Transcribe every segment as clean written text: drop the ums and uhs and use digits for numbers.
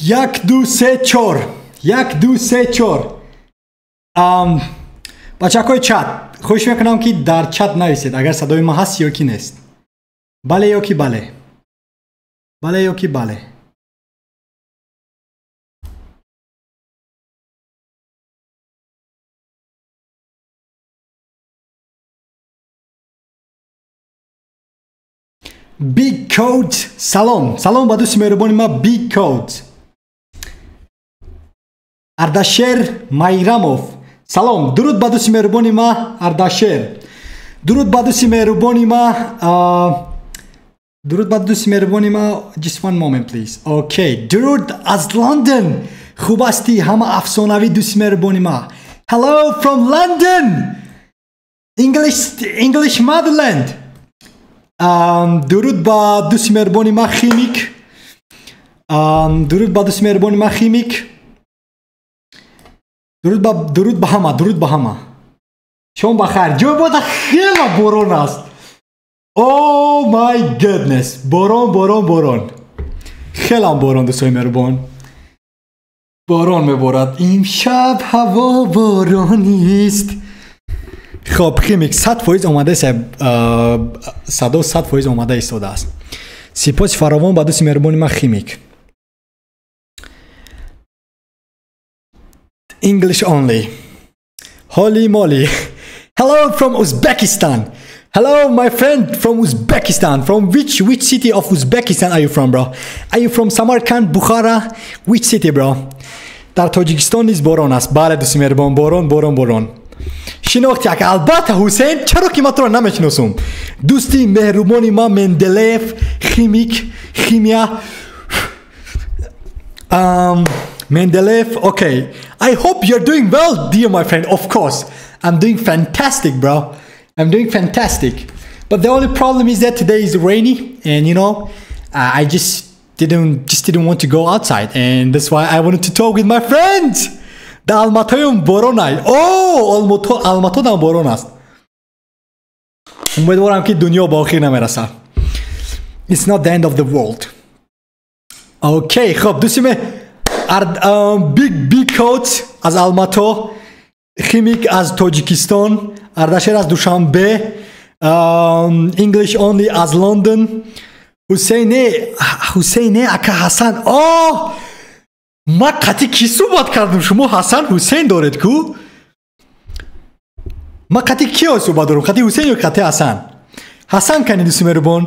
1 2 3 4 1 2 3 4. Бачакҳои чат, хоҳиш мекунам, ки дар чат нависед, агар садои ман ҳаст ё ки нест. Бале ё ки бале, бале ё ки бале. Big Code, салом, салом ба дӯсти меҳрубони ма Big Code. Ардашер Майрамов, салом, дуруд ба дӯсти меҳрубони ма Ардашер. Дуруд ба дӯсти меҳрубони ма, дуруд ба дӯсти меҳрубони ма. Just one moment, please. Okay, дуруд аз Лондон. Хуб ҳастӣ? Ҳама афсонавӣ дӯсти меҳрубони ма. Hello from London. English motherland. Дуруд ба дӯсти меҳрубони ма Химик. Дуруд ба дӯсти меҳрубони ма Химик. Дуруд ба ҳама, дуруд ба ҳама. Шом ба хайр. Ҷой бода хела борон аст. Oh my goodness. Борон, борон, борон. Хелам борон, дӯстои меҳрубон. Борон меборад. Имшаб ҳаво боронист. Хоб, Химик 100% омада, садо 100% омада истодааст. Сипоси фаровон ба дӯсти меҳрубони ман Химик. English only. Holy moly. Hello from Uzbekistan. Hello, my friend from Uzbekistan. From which city of Uzbekistan are you from, bro? Are you from Samarkand, Bukhara? Which city, bro? Дар Тоҷикистон низ борон аст. Бале, дӯсти меҳрубон, борон, борон, борон. Шинохт як, албатта, Ҳусейн, чаро ки ман туро намешиносум? Дӯсти меҳрубони ман Менделеев, химик, химия. Mendeleev, okay. I hope you're doing well, dear my friend. Of course, I'm doing fantastic, bro. I'm doing fantastic. But the only problem is that today is rainy, and you know, I just didn't want to go outside, and that's why I wanted to talk with my friends. Да Алматоям боронай. О, Алмато, Алмато дам борон аст. Умедворам, ки дунё ба охир намерасад. It's not the end of the world. Okay, хоб, дӯсти Big Code аз Алмато, Химик аз Тоҷикистон, Ардашер аз Душанбе, English only аз Лондон, Ҳусейне, Ҳусейне ака Ҳасан. О, ма қати кӣ суҳбат кардам? Шумо Ҳасан Ҳусейн доред ку? Ма қати киё суҳбат дорам? Қати Ҳусейн ё қати Ҳасан? Ҳасан кани, дӯсти меҳрубон?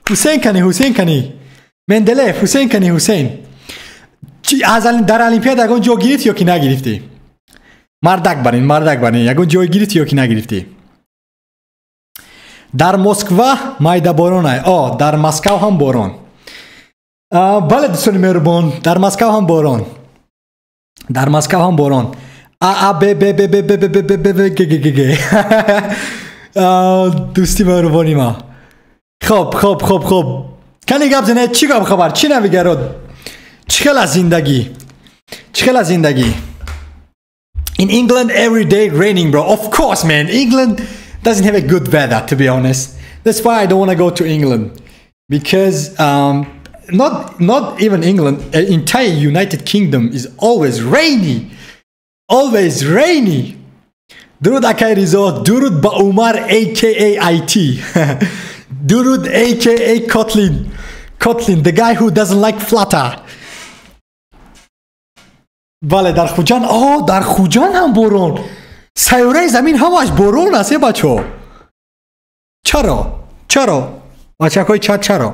Ҳусейн кани, Ҳусейн кани? Менделеев, Ҳусейн кани, Ҳусейн. Аз дар Олимпиада ягон ҷо гирифтӣ ё ки нагирифтӣ? Мардак барин, мардак барин, ягон ҷой гирифтӣ ё ки нагирифтӣ? Дар Москва майда боронай. О, дар Москав ҳам борон. Бале, дӯстони меҳрубон, дар Москав ҳам борон. Дар Москав ҳам борон. А А Б Б Б Б Б Б Б Б Б Г Г Г Г. Дӯсти меҳрубони ма. Хоб, хоб, хоб, хоб. Кани гап занед, чӣ гап хабар? Чӣ навигарод? Чӣ хел аз зиндагӣ? Чӣ хел аз зиндагӣ? In England every day raining, bro. Of course, man. England doesn't have a good weather, to be honest. That's why I don't want to go to England, because not even England, entire United Kingdom is always rainy. Always rainy. Дуруд, акай Ризо, дуруд ба Умар aka IT. Дуруд aka Kotlin. Kotlin, the guy who doesn't like Flutter. Бале, дар Хуҷанд, о, дар Хуҷанд ҳам борон. Сайёраи замин ҳамаш борон аст, э бачаҳо. Чаро? Чаро? Бачакҳои чат, чаро?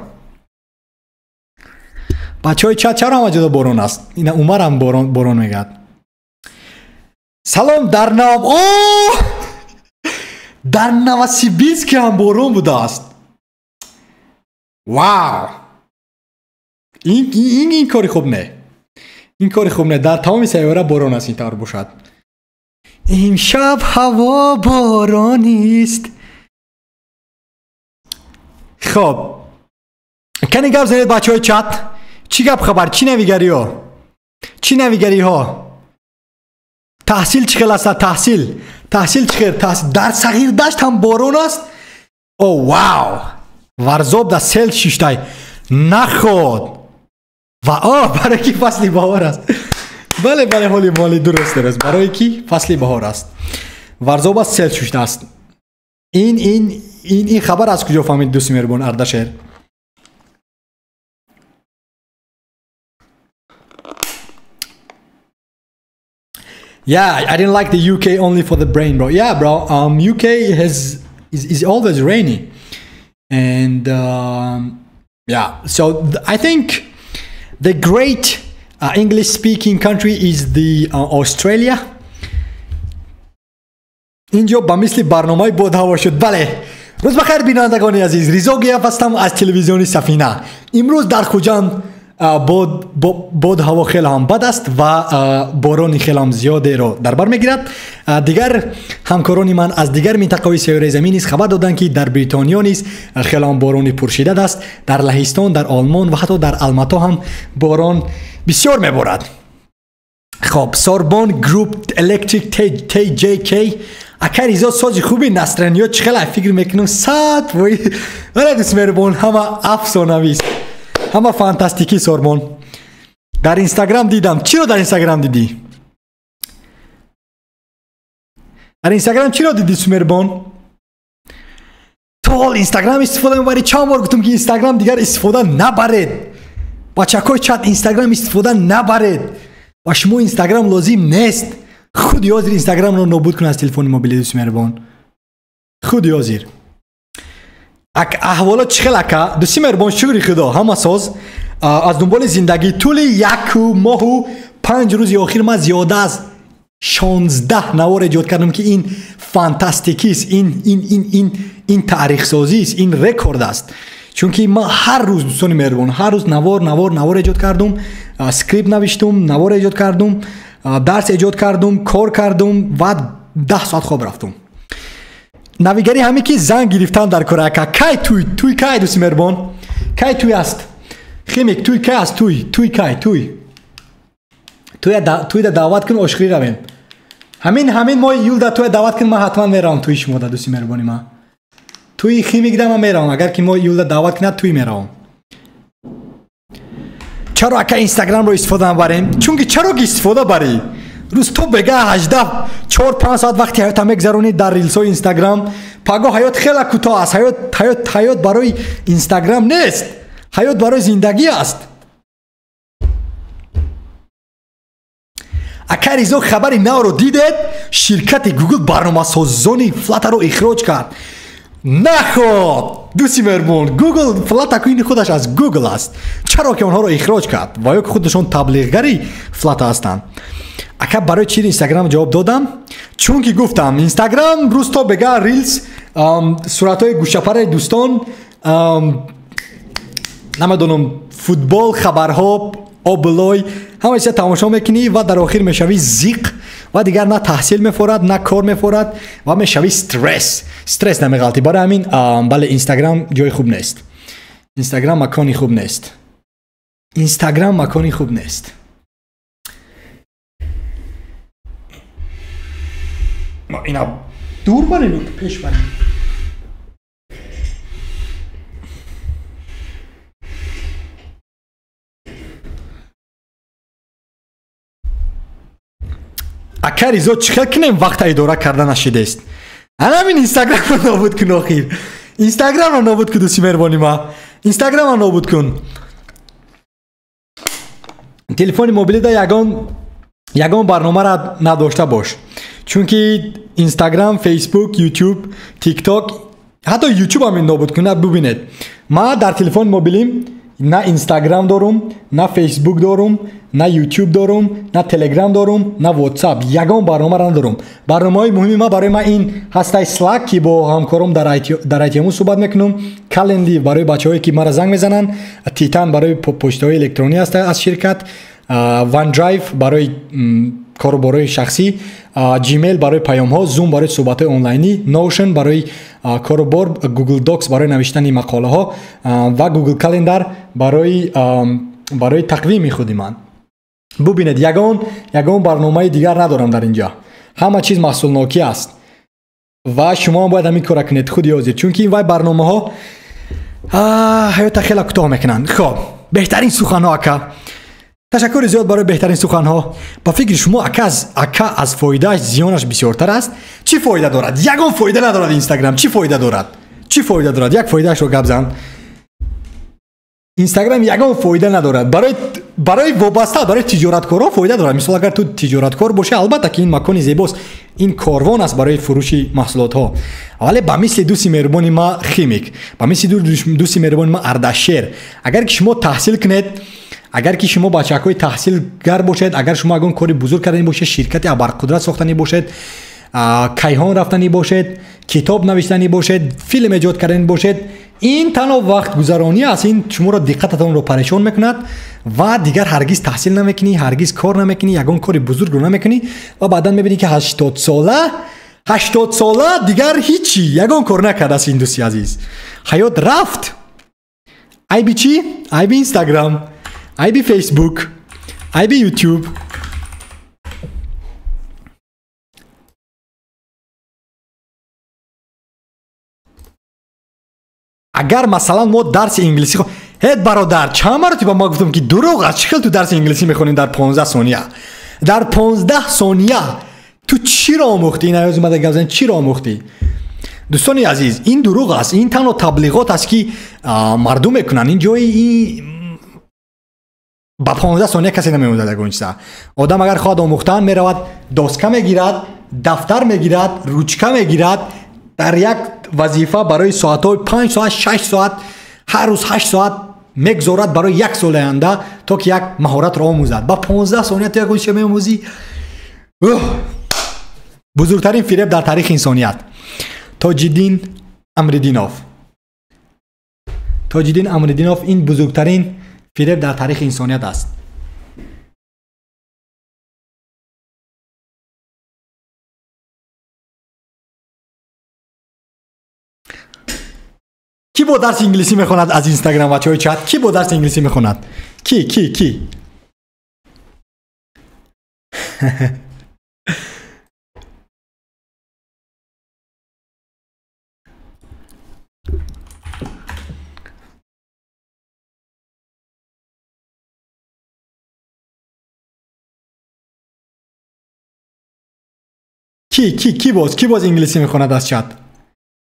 Бачаҳои чат, чаро ҳама ҷода борон аст? Ина Умар ҳам борон, борон мегӯяд. Салом дар Нав, о! Дар Новосибирск ҳам борон будааст. Вау! Ин кори хуб не. Ин кори хуб не. Дар тамоми сайёра борон аст, ин тавр бошад. Имшаб ҳаво боронист. Хоб, кани гап занед, бачаҳои чат. Чӣ гап хабар? Чӣ навигариҳо? Чӣ навигариҳо? Таҳсил чӣ хел аст? Таҳсил, таҳсил чӣ хел? Дар Сағирдашт ҳам борон аст. О, вау! Варзоб да сел шиштай. Наход. Ва барои ки фасли баҳор аст. Бале, бале, ҳоли моли дуруст, дуруст. Барои ки фасли баҳор аст. Варзоб аст, сел шуштааст. Ин хабар аз куҷо фаҳмид, дӯсти меҳрубон Ардашер? Yeah, I didn't like the UK only for the brain, bro. Yeah, bro. UK is always rainy, and yeah. So I think the great English-speaking country is the Australia. اینجا با مثل برنامه بود هوا شد. بله، روز بخیر بینندگان عزیز، رضا گیاف هستم از تلویزیون سفینه. امروز در خوجند باد هوا خیلی هم بد است و باران خیلی هم زیاده را در بر میگیرد. دیگر همکاران من از دیگر منطقه‌های سیاره زمین نیز خبر دادند که در بریتانیا نیز خیلی هم باران پرشدت است. در لهستان، در آلمان و حتی در الماتا هم باران بسیار میبارد. خب، ساربان گروپ الکتریک تی جی کی. اگر رضا سازی خوبی نصرانیا چخیل فکر میکنم صد وای. ولی دوست مهربان همه افسانه‌وی است، همه فانتاستیکی. ساربان در اینستاگرام دیدم. چی رو در اینستاگرام دیدی؟ در اینستاگرام چی رو دیدی سمربان؟ تو حال اینستاگرام استفاده میبری. چند بار گفتم که اینستاگرام دیگر استفاده نبرید. بچه‌های چت اینستاگرام استفاده نبرید. و شما اینستاگرام لازم نیست. خود یازیر اینستاگرام رو نابود کن از تلفن موبایل دوست مهربان. خود یازیر. احوالات چخیل اکا دوستی مهربان، شکر خدا همه ساز. از دنبال زندگی طول 1 ماه و 5 روز اخیر من زیاده از 16 نوار ایجاد کردم که این فانتاستیکی است، این این این این این تاریخ سازی است، این رکورد است. چون که ما هر روز دوستان مهربان، هر روز نوار نوار نوار ایجاد کردم، script نوشتم، نوار ایجاد کردم، درس ایجاد کردم، کار کردم و 10 ساعت خواب رفتم. نویگری همی که زنگ گرفتن در کار اکا. کی توی کی دوست مهربان؟ کی توی است؟ خیمیک توی کی است؟ توی کی توی توی دعوت کن عشقی رویم. همین ماه یول دا توی دعوت کن، من حتما میرم توی شما دا دوست مهربانی ما. توی خیمیک دا من میرم، اگر که ما یول دا دعوت کنه توی میرم. چرا اکا اینستاگرام رو استفاده نبریم؟ چون که چرا که استفاده بری؟ روز تو بگه 18 4-5 ساعت وقتی حیات هم میگذرونی در reels های اینستاگرام. پگاه حیات خیلی کوتاه است. حیات برای اینستاگرام نیست، حیات برای زندگی است. اگر رضا خبری نو رو دیدید، شرکت گوگل برنامه‌سازان Flutter رو اخراج کرد. نخواد دوستی مهربان، گوگل Flutter این خودش از گوگل است. چرا که آنها رو اخراج کرد و یا که خودشون تبلیغگری Flutter هستند. اگر برای چی اینستاگرام جواب دادم؟ چون که گفتم اینستاگرام روز تا بگه reels، صورت‌های گوشه‌پر دوستان، نمیدونم فوتبال، خبرها، آبلوی، همه چیز تماشا میکنی و در آخر میشوی زیق و دیگر نه تحصیل میفورد نه کار میفورد و میشوی استرس. استرس نمیغلطی. برای همین بله اینستاگرام جای خوب نیست. اینستاگرام مکانی خوب نیست. اینستاگرام مکانی خوب نیست. ما اینا دور بریم پیش بریم. اگر رضا چیکار کنیم وقت اداره کرده نشده است. همین اینستاگرام رو نابود کن آخر. اینستاگرام رو نابود کن دوستی مهربانی ما. اینستاگرام رو نابود کن. تلفن موبایل دا یگان برنامه را نداشته باش. چون که اینستاگرام، فیسبوک، یوتیوب، تیک تاک، حتی یوتیوب هم این نابود کنه. ببینید ما در تلفن موبایلیم نه اینستاگرام دارم، نه فیسبوک دارم، نه یوتیوب دارم، نه تلگرام دارم، نه واتساپ. یگان برنامه را ندارم. برنامه های مهمی ما برای ما این هست Slack که با همکارم در ITM صحبت میکنم، Calendly برای بچه‌هایی که مرا زنگ میزنن، Titan برای پشت‌های الکترونی است از شرکت، OneDrive برای کاروبارهای شخصی، Gmail برای پیام ها، زوم برای صحبت های آنلاینی، Notion برای کاروبار، Google Docs برای نوشتن مقاله ها و Google Calendar برای تقویم خودی من. ببینید یگان برنامه دیگر ندارم در اینجا. همه چیز محصولناکی است و شما باید همین کار کنید خودی حاضر، چون که این وای برنامه ها حیات خیلی کوتاه میکنن. خب بهترین سخن ها که Ташаккури зиёд барои беҳтарин суханҳо. Ба фикри шумо ака аз фоидааш зиёнаш бисёртар аст? Чӣ фоида дорад? Ягон фоида надорад Инстаграм. Чӣ фоида дорад? Чӣ фоида дорад? Як фоидаашро гап зан. Инстаграм ягон фоида надорад. Барои вобаста барои тиҷораткорон фоида дорад. Мисол, агар ту тиҷораткор бошӣ, албатта ки ин макони зебост, ин корвон аст барои фурӯши маҳсулотҳо. Вале ба мисли дӯсти меҳрубони ма Химик, ба мисли дӯсти меҳрубони ма Ардашер, агар ки шумо таҳсил кунед, агар ки шумо бачаҳои таҳсилгар бошед, агар шумо ягон кори бузург кардани бошед, ширкати абарқудрат сохтанӣ бошед, кайҳон рафтанӣ бошед, китоб навиштанӣ бошед, филм эҷод карданӣ бошед, ин танҳо вақтгузаронӣ аст. Ин шуморо диққататонро парешон мекунад ва дигар ҳаргиз таҳсил намекунӣ, ҳаргиз кор намекунӣ, ягон кори бузургро намекунӣ ва баъдан мебинӣ ки 80 сола дигар ҳичи ягон кор накардааст ин дӯсти азиз. Ҳаёт рафт. Айби чӣ? Айби Инстаграм, айби Фейсбук, айби Ютуб. Агар масалан мо дарси инглисӣ, ҳет бародар, чанд маротиба ма гуфтам, ки дурӯғ аст. Чӣ хел ту дарси инглисӣ мехонӣ дар 15 сония? Дар 15 сония ту чиро омӯхтӣ? Ин аёз омада гап зан, чиро омӯхтӣ? Дӯстони азиз, ин дурӯғ аст. Ин танҳо таблиғот аст, ки мардум мекунанд. Ин ҷои ба 15 сония касе намеомӯзад ягон чиза. Одам агар хоҳад омӯхтан, меравад, доска мегирад, дафтар мегирад, ручка мегирад, дар як вазифа барои соатҳои 5 соат, 6 соат, ҳар рӯз 8 соат мегзорад барои як соли оянда, то ки як маҳоратро омӯзад. Ба 15 сония ту ягон чиза меомӯзӣ? Бузургтарин фиреб дар таърихи инсоният. Тоҷиддин Амридинов, Тоҷиддин Амридинов, ин бузургтарин фиреб дар таърихи инсоният аст. Кӣ бо дарси инглисӣ мехонад аз Инстаграм? Бачаҳои чат, кӣ бо дарси инглисӣ мехонад? Кӣ, кӣ, кӣ? Кӣ, кӣ, кӣ боз, кӣ боз инглисӣ мехонад аз чат,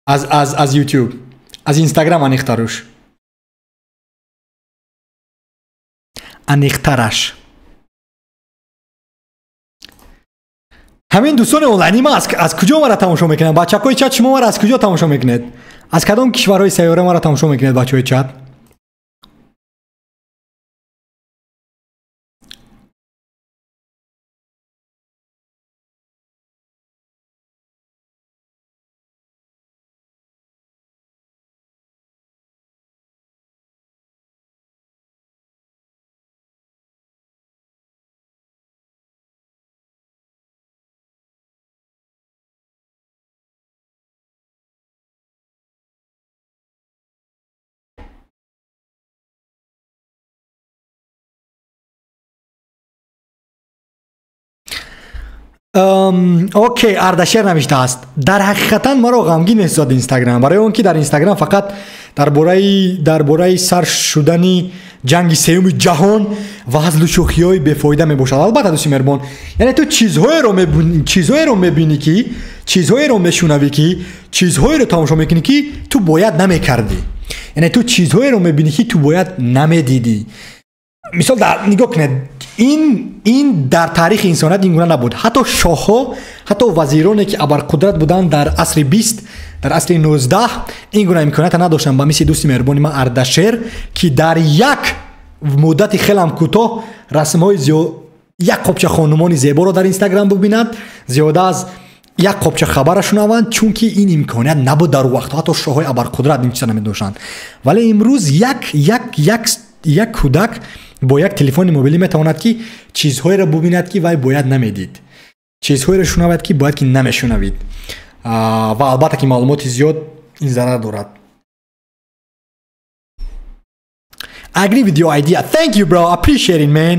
аз Ютуб, аз Инстаграм? Аниқтаруш, аниқтараш, ҳамин дӯстони онлайни ма аз куҷо мара тамошо мекунанд? Бачакҳои чат, шумо мара аз куҷо тамошо мекунед? Аз кадом кишварҳои сайёра мара тамошо мекунед, бачаҳои чат? Окей, Ардашер навиштааст: дар ҳақиқатан маро ғамгин месозад Инстаграм, барои он ки дар Инстаграм фақат дар бораи сар шудани ҷанги сеюми ҷаҳон ва ҳазлу шӯхиҳои бефоида мебошад. Албатта, дӯсти меҳрубон, яъне ту чизҳоеро мебинӣ, ки чизҳоеро мешунавӣ, ки чизҳоеро тамошо мекунӣ, ки ту бояд намекардӣ. Яъне ту чизҳоеро мебинӣ, ки ту бояд намедидӣ. Мисол, нигоҳ кунед, ин дар таърихи инсоният ин гуна набуд. Ҳатто шоҳҳо, ҳатто вазироне, ки абарқудрат буданд дар асри 20, дар асри 19, ин гуна имконията надоштанд, ба мисли дӯсти меҳрубони ман Ардашер, ки дар як муддати хелам кӯтоҳ расмҳои як қопча хонумони зеборо дар Инстаграм бубинад, зиёда аз як қопча хабара шунаванд, чунки ин имконият набуд дар вақтҳо. Ҳатто шоҳҳои абарқудрат ин чиза намедоштанд. Вале имрӯз як кӯдак бо як телефони мобилӣ метавонад, ки чизҳоеро бубинад, ки вай бояд намедид, чизҳоеро шунавад, ки бояд ки намешунавид. Ва албатта ки маълумоти зиёд ин зарар дорад. I agree with your idea. Thank you, bro. Appreciate it, man.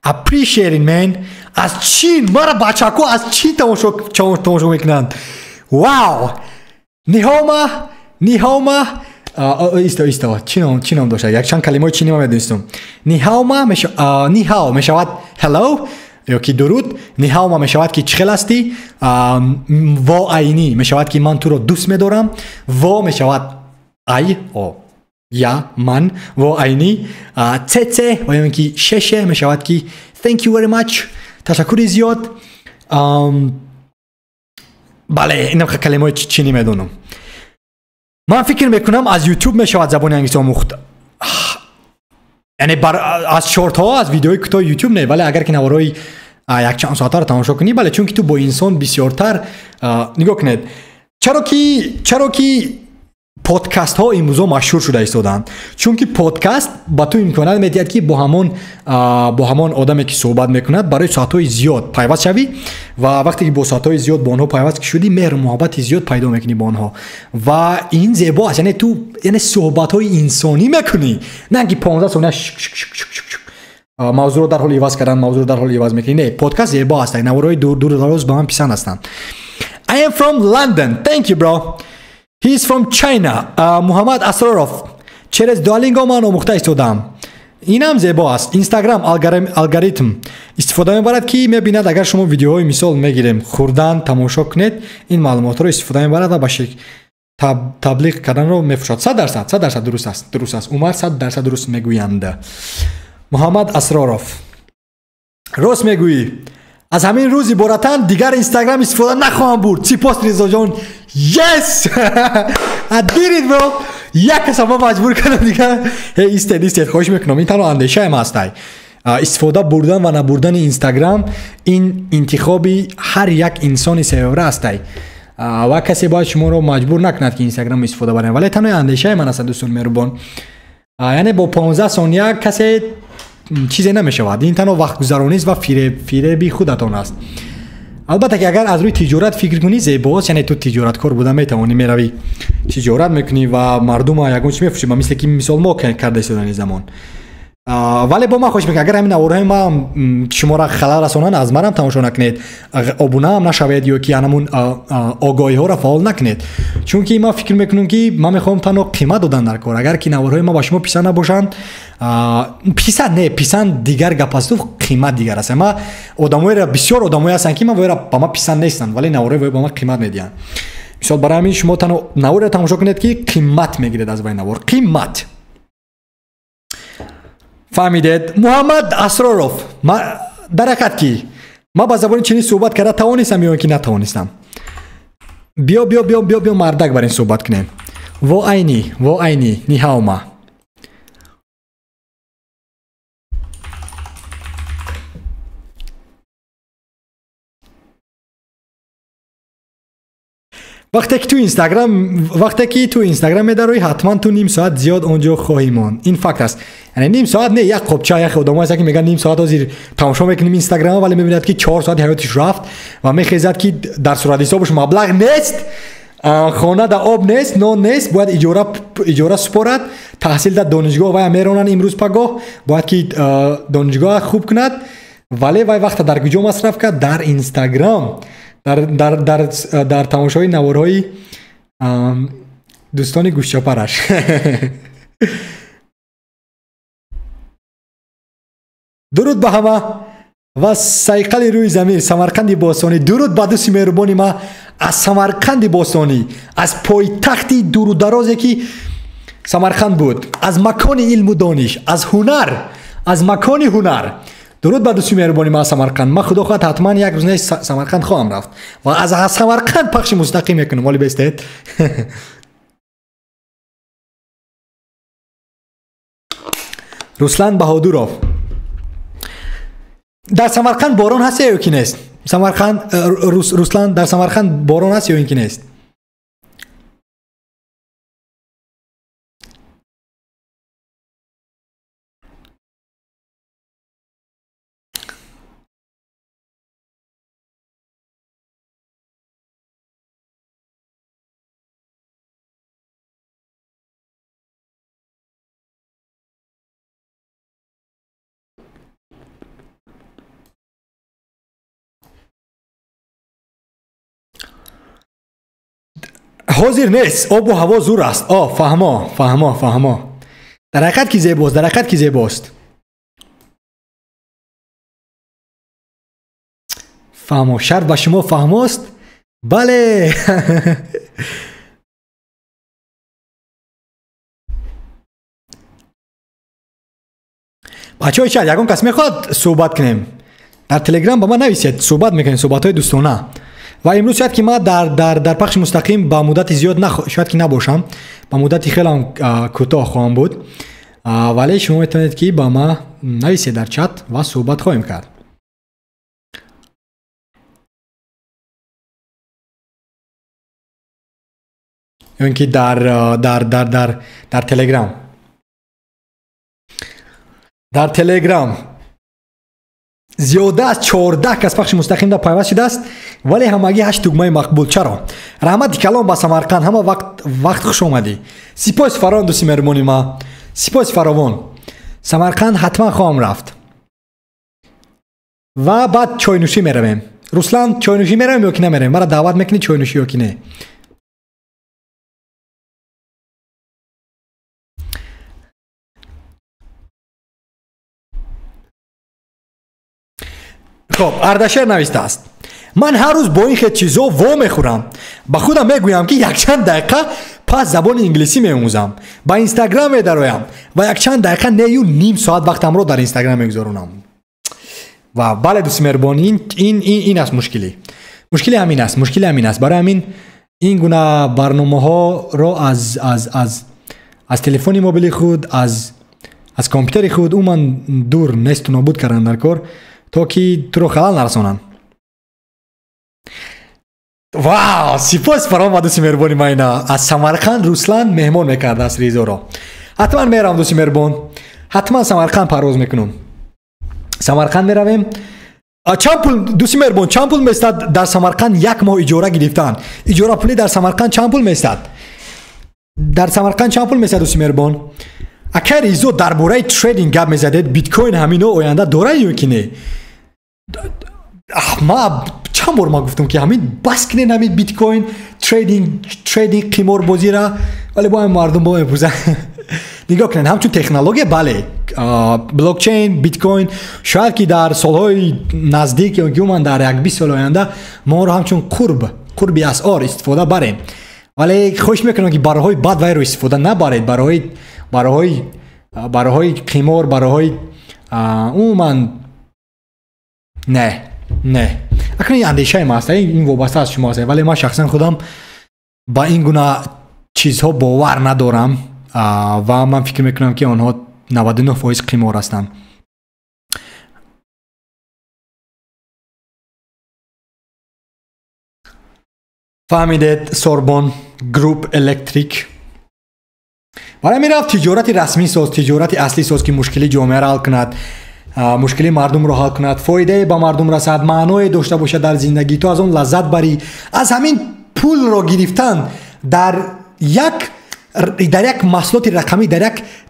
Appreciate it, man. Аз Чин мара бачако аз Чин тамошо мекунанд. Вау! Нихома, нихома. Исто, исто, чӣ ном дошт? Якчанд калимаҳои чинӣ ман медонистам. Нихао мешавад hello ё ки дуруд, нихаома мешавад ки чӣ хел ҳастӣ, во айнӣ мешавад ки ман туро дӯст медорам, во мешавад ай, о, я, ман, во айнӣ, це ва ё ин ки шеше мешавад ки thank you very much, ташаккури зиёд. Бале, инам калимаҳои чинӣ медонам. Ман фикр мекунам аз YouTube мешавад забони англисӣ омӯхт. Яъне аз шортҳо, аз видеои кӯтоҳи YouTube не, вале агар ки наворҳои якчанд соатаро тамошо кунӣ, бале, чунки ту бо инсон бисёртар нигоҳ кунед. Чаро ки подкастҳо имрӯзо машҳур шуда истоданд? Чунки подкаст ба ту имконият медиҳад, ки бо ҳамон одаме ки суҳбат мекунад барои соатҳои зиёд пайваст шавӣ ва вақте ки бо соатҳои зиёд бо онҳо пайваст ки шудӣ, меҳру муҳаббати зиёд пайдо мекунӣ бо онҳо ва ин зебо аст. Яъне ту суҳбатҳои инсонӣ мекунӣ, на ки 15 сония мавзӯъро дар ҳоли иваз кардан, мавзӯъро дар ҳоли иваз мекунӣ. Не, подкаст зебо аст. Наворҳои дуру дароз ба ман писанд ҳастанд. I am from London. Thank you, bro. He is from China. Муҳаммад Асроров. Через Duolingo ман омӯхта истодам. Инам зебо аст. Instagram алгоритм истифода мебарад, ки мебинад агар шумо видеоҳои мисол мегирем хӯрдан тамошо кунед, ин маълумотҳоро истифода мебарад ва ба таблиғ карданро мефурӯшад. 100%, 100% дуруст аст. Дуруст аст. Умар 100% дуруст мегӯянд. Муҳаммад Асроров. Рост мегӯӣ. Аз ҳамин рӯз иборатан дигар Инстаграм истифода нахоҳам бурд. Сипос, Ризоҷон. Yes! I did it, bro. Як каса ма маҷбур кардам дигар. Ҳей, истед, истед, хоҳиш мекунам. Ин танҳо андешаи ма ҳастай. Истифода бурдан ва набурдани Инстаграм ин интихоби ҳар як инсони севра ҳастай. Ва касе бояд шуморо маҷбур накунад, ки Инстаграм истифода барем. Вале танҳо андешаи ман аст, дӯстони меҳрубон. Яъне бо 15 сония касе чизе намешавад. Ин танҳо вақтгузаронист ва фиреби худатон аст. Албатта ки агар аз рӯи тиҷорат фикр кунӣ, зебост, яъне ту тиҷораткор буда метавонӣ, меравӣ тиҷорат мекунӣ ва мардума ягон чи мефурӯшӣ, ба мисли ки мисол мо карда истодани замон. Вале бо ман хоҳиш мекунам, агар ҳамин наворҳои ман шуморо халал расонанд, аз манам тамошо накунед, обунаам нашавед ё ки анамун огоҳиҳоро фаъол накунед, чунки ман фикр мекунам, ки ман мехоҳам танҳо қимат додан дар кор. Агар ки наворҳои ман ба шумо писанд набошанд, писанд не, писанд дигар гап асту, қимат дигар аст. Ман одамоеро, бисёр одамое ҳастанд, ки ман воеро ба ман писанд нестанд, вале наворҳои вое ба ман қимат медиҳанд. Мисол, барои ҳамин шумо танҳо наворро тамошо кунед, ки қимат мегиред аз вай навор. Қимат. Фаҳмидед? Муҳаммад Асроров, дар ҳақиқат ки ман ба забони чинӣ суҳбат карда тавонистам ё ин ки натавонистам? Биё, биё, биё, биё, биё, мардак, бар ин суҳбат кунем. Во айни, во айни, ниҳаома. Вақте ки ту Инстаграм медароӣ, ҳатман ту ним соат зиёд он ҷо хоҳӣ монд. Ин факт аст. Яъне ним соат не, як қопча, як одамо ҳастанд, ки мегӯянд ним соат ҳозир тамошо мекунем Инстаграм, вале мебинад, ки 4 соати ҳаётиш рафт ва мехезад, ки дар суратҳисобаш маблағ нест, хона да об нест, нон нест, бояд иҷора супорад, таҳсил дар донишгоҳ вая меронанд имрӯз пагоҳ, бояд ки донишгоҳ хуб кунад, вале вай вақта дар куҷо масраф кард? Дар Инстаграм. Дар тамошои наворҳои дӯстони гӯшчапараш. Дуруд ба ҳама ва сайқали рӯи замин, Самарқанди бостонӣ. Дуруд ба дӯсти меҳрубони ма аз Самарқанди бостонӣ, аз пойтахти дуру дарозе ки Самарқанд буд, аз макони илму дониш, аз ҳунар, аз макони ҳунар. Дуруд ба дӯсти меҳрубони ма аз Самарқанд. Ман худо хоҳад ҳатман як рӯз не Самарқанд хоҳам рафт ва аз Самарқанд пахши мустақим мекунам. Оли бестед. Руслан Баҳодуров. Дар Самарқанд борон ҳаст ё ки нест? Самарқанд, Руслан, дар Самарқанд борон ҳаст ё ин ки нест? Ҳозир нест, обу ҳаво зур аст. О, фаҳмо, фаҳмо, фаҳмо. Дар ҳақиқат ки зебост, дар ҳақиқат ки зебост. Фаҳмо, шарт ба шумо фаҳмост? Бале. Бачаҳои шаҳр, ягон кас мехоҳад суҳбат кунем? Дар Телеграм ба ман нависед, суҳбат мекунем, суҳбатҳои дӯстона. Ва имрӯз шояд ки ман дар пахши мустақим ба муддати зиёд шояд ки набошам, ба муддати хелам кӯтоҳ хоҳам буд, вале шумо метавонед ки ба ман нависед дар чат ва суҳбат хоҳем кард. Ё ин ки дар Телеграм. Дар Телеграм зиёда аз 14 кас пахши мустақим да пайваст шудааст, вале ҳамагӣ 8 тугмаи мақбул. Чаро? Раҳмати калом ба Самарқанд, ҳама вақт хуш омадӣ. Сипоси фаровон, дӯсти меҳрубони ма, сипоси фаровон. Самарқанд ҳатман хоҳам рафт ва баъд чойнӯшӣ меравем. Руслан, чойнӯшӣ меравем ё ки намеравем? Мара даъват мекунӣ чойнӯшӣ ё ки не? Хоб, Ардашер навистааст: ман ҳар рӯз бо ин хел чизо во мехӯрам. Ба худам мегӯям ки якчанд дақиқа пас забони инглисӣ меомӯзам, ба Инстаграм медароям ва якчанд дақиқа нею ним соат вақтамро дар Инстаграм мегузаронам. Ва бале, дӯсти меҳрубон, ин аст мушкилӣ. Мушкили ҳамин аст, мушкили ҳамин аст. Барои ҳамин ин гуна барномаҳоро аз телефони мобили худ, аз компютери худ умуман дур несту нобуд кардан дар кор, то ки туро халал нарасонанд. Вау, сипос фаровон ба дӯсти меҳрубони ман. Ина аз Самарқанд Руслан меҳмон мекардааст Ризоро. Ҳатман меравам, дӯсти меҳрубон, ҳатман Самарқанд парвоз мекунам. Самарқанд меравем. Чанд пул, дӯсти меҳрубон, чанд пул местад дар Самарқанд як моҳ иҷора гирифтан? Иҷорапулӣ дар Самарқанд чанд пул местад? Дар Самарқанд чанд пул местад, дӯсти меҳрубон? Акай Ризо, дар бораи трейдинг гап мезадед, биткоин ҳамино оянда дорад ё ки не? Ма чанд бор ма гуфтам ки ҳамин бас кунед ҳамин биткоин трейдинг қиморбозира, вале бо ҳамин мардум бо мепурсанд. Нигоҳ кунед, ҳамчун технология, бале, блокчейн, биткоин шояд ки дар солҳои наздик ё ки умуман дар як 20 соли оянда мо онро ҳамчун қурби асъор истифода барем, вале хоҳиш мекунам ки бароҳои бад вайро истифода набаред, бароҳои қимор, бароҳои умуман не, не. Акнун ин андешаи ма аст, ин вобаста аз шумо аст, вале ман шахсан худам ба ин гуна чизҳо бовар надорам ва ман фикр мекунам ки онҳо 99% қимор ҳастанд. Фаҳмидед, Сорбон Груп Электрик. Барои ҳамин рафт тиҷорати расмӣ соз, тиҷорати аслӣ соз ки мушкили ҷомеаро ҳал кунад, мушкили мардумро ҳал кунад, фоидае ба мардум расад, маъное дошта бошад дар зиндагӣ, ту аз он лаззат барӣ. Аз ҳамин пулро гирифтан дар як маҳсулоти рақамӣ,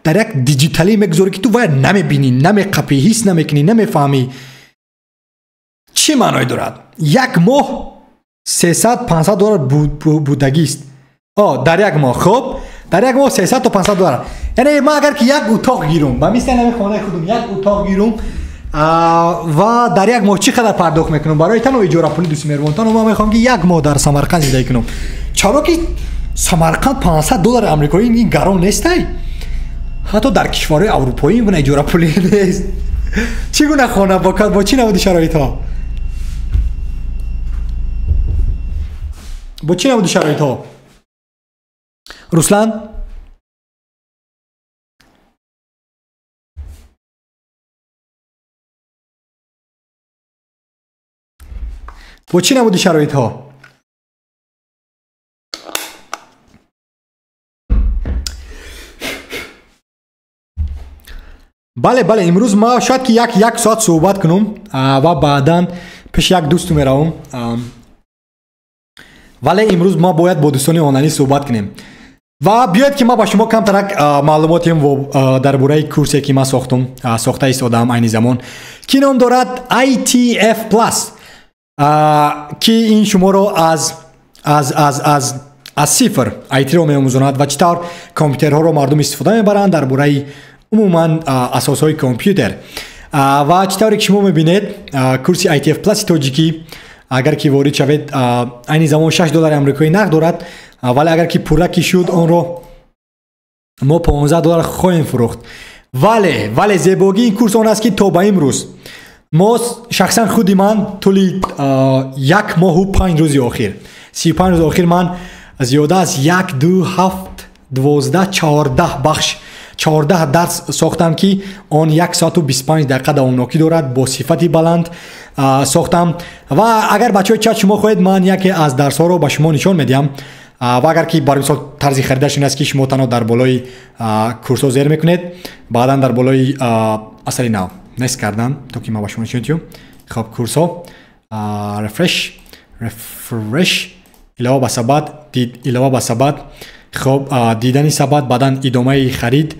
дар як диҷиталӣ мегузорӣ ки ту вая намебинӣ, намеқапӣ, ҳис намекунӣ, намефаҳмӣ. Чӣ маъное дорад? Як моҳ 300-500 доллар будагист. Дар як моҳ, хуб, дар як моҳ 300 то 500 доллар. Яъне ман агар ки як утоқ гирум, ба мисли ҳамин хонаи худум як утоқ гирум ва дар як моҳ чӣ қадар пардохт мекунам барои танҳо иҷорапулӣ, дӯсти меҳрубон, танҳо ман мехоҳам ки як моҳ дар Самарқанд зиндагӣ кунам. Чаро ки Самарқанд 500 доллари амрикоӣ ин гарон нестай? Ҳатто дар кишварҳои аврупоӣ ин гуна иҷорапулӣ нест. Чӣ гуна хона бо чӣ намуди шароитҳо? Бо чӣ намуди шароитҳо? Руслан? Бо чӣ намуди шароитҳо? Бале, бале, имрӯз ма шояд ки як соат суҳбат кунам ва баъдан пеши як дӯсту меравам. Вале имрӯз ма бояд бо дӯстони онлайнӣ суҳбат кунем. Ва биёед ки ман ба шумо камтарак маълумотем дар бораи курсе ки ман сохтум, сохта истодаам айни замон, ки ном дорад ITF Plus, ки ин шуморо аз аз сифр IT-ро меомӯзонад ва чӣ тавр компютерҳоро мардум истифода мебаранд, дар бораи умуман асосҳои компютер. Ва чӣ тавре ки шумо мебинед, курси ITF Plus тоҷикӣ агар ки ворид шавед, айни замон $6 амрикоӣ нарх дорад, вале агар ки пурра ки шуд, онро мо $15 хоҳем фурӯхт. Вале зебогии ин курс он аст, ки то ба имрӯз мо шахсан худи ман тӯли 1 моҳу 5 рӯзи охир, 35 рӯзи охир ман зиёда аз 1, 2, 7, 12, 14 бахш, 14 дарс сохтам, ки он 1 соату 25 дақиқа давомнокӣ дорад, бо сифати баланд сохтам. Ва агар бачаҳои чат шумо хоҳед, ман яке аз дарсҳоро ба шумо нишон медиҳам. Ва агар ки барои мисол тарзи харидаш ин аст, ки шумо танҳо дар болои курсҳо зер мекунед, баъдан дар болои асари нав нест кардан, то ки ман ба шумо нишон диҳам. Хоб, курсҳо, refresh, илова ба сабад, илова ба сабад. Хоб, дидани сабад, баъдан идомаи харид.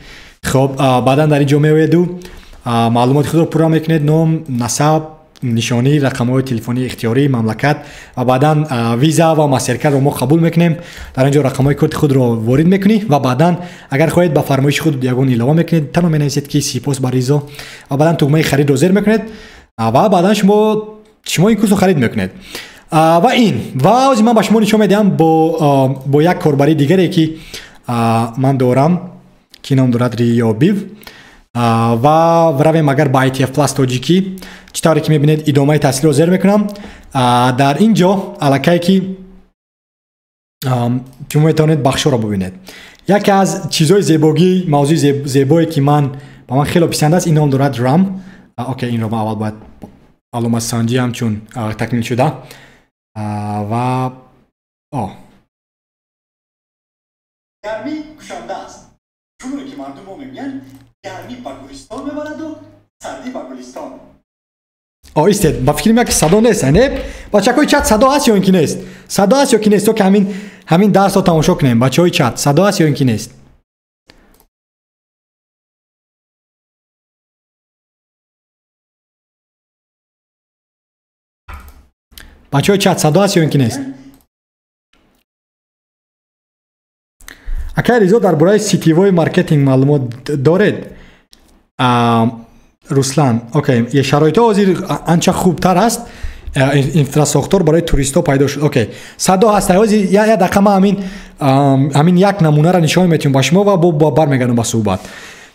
Хоб, баъдан дар ин ҷо меоеду маълумоти худро пурра мекунед: ном, насаб, нишонӣ, рақамҳои телефонии ихтиёрӣ, мамлакат, ва баъдан виза ва мастеркардро мо қабул мекунем. Дар ин ҷо рақамҳои корти худро ворид мекунӣ ва баъдан агар хоҳед, ба фармоиши худ ягон илова мекунед, танҳо менависед, ки сипос ба Ризо, ва баъдан тугмаи харидро зер мекунед ва баъдан шумо ин курсро харид мекунед. Ва ин ва ҳозир ман ба шумо нишон медиҳам бо як корбарии дигаре, ки ман дорам, ки ном дорад Риёбив. Ва равем агар ба ITF Plus тоҷикӣ, чӣ тавре ки мебинед, идомаи таҳсилро зер мекунам. Дар ин ҷо аллакай ки шумо метавонед бахшҳоро бубинед. Яке аз чизҳои зебогӣ, мавзӯи зебое, ки ман ба ман хело писанд аст, ин ном дорад RAM. Окей, инро ман аввал бояд аломатсанҷӣ ҳамчун такмил шуда ва гармӣ кушанда аст. Чуноне ки мардум мо мегӯянд, гармӣ ба гулистон мебараду сардӣ ба гулистон. Истед, ба фикри ман, ки садо нест, не? Бачакҳои чат, садо ҳаст ё ин ки нест? Садо ҳаст ё ки нест? То ки ҳамин дарсро тамошо кунем. Бачаҳои чат, садо ҳаст ё ин ки нест? Бачаҳои чат, садо ҳаст ё ин ки нест? Акай Ризо, дар бораи сетевой маркетинг маълумот доред? Руслан, окей, шароитҳо ҳозир анча хубтар аст, инфрасохтор барои туристҳо пайдо шуд. Окей, садо ҳаст. Ҳозир як дақиқа ман ҳамин як намунаро нишон метиҳам ба шумо ва бо бармегардам ба суҳбат.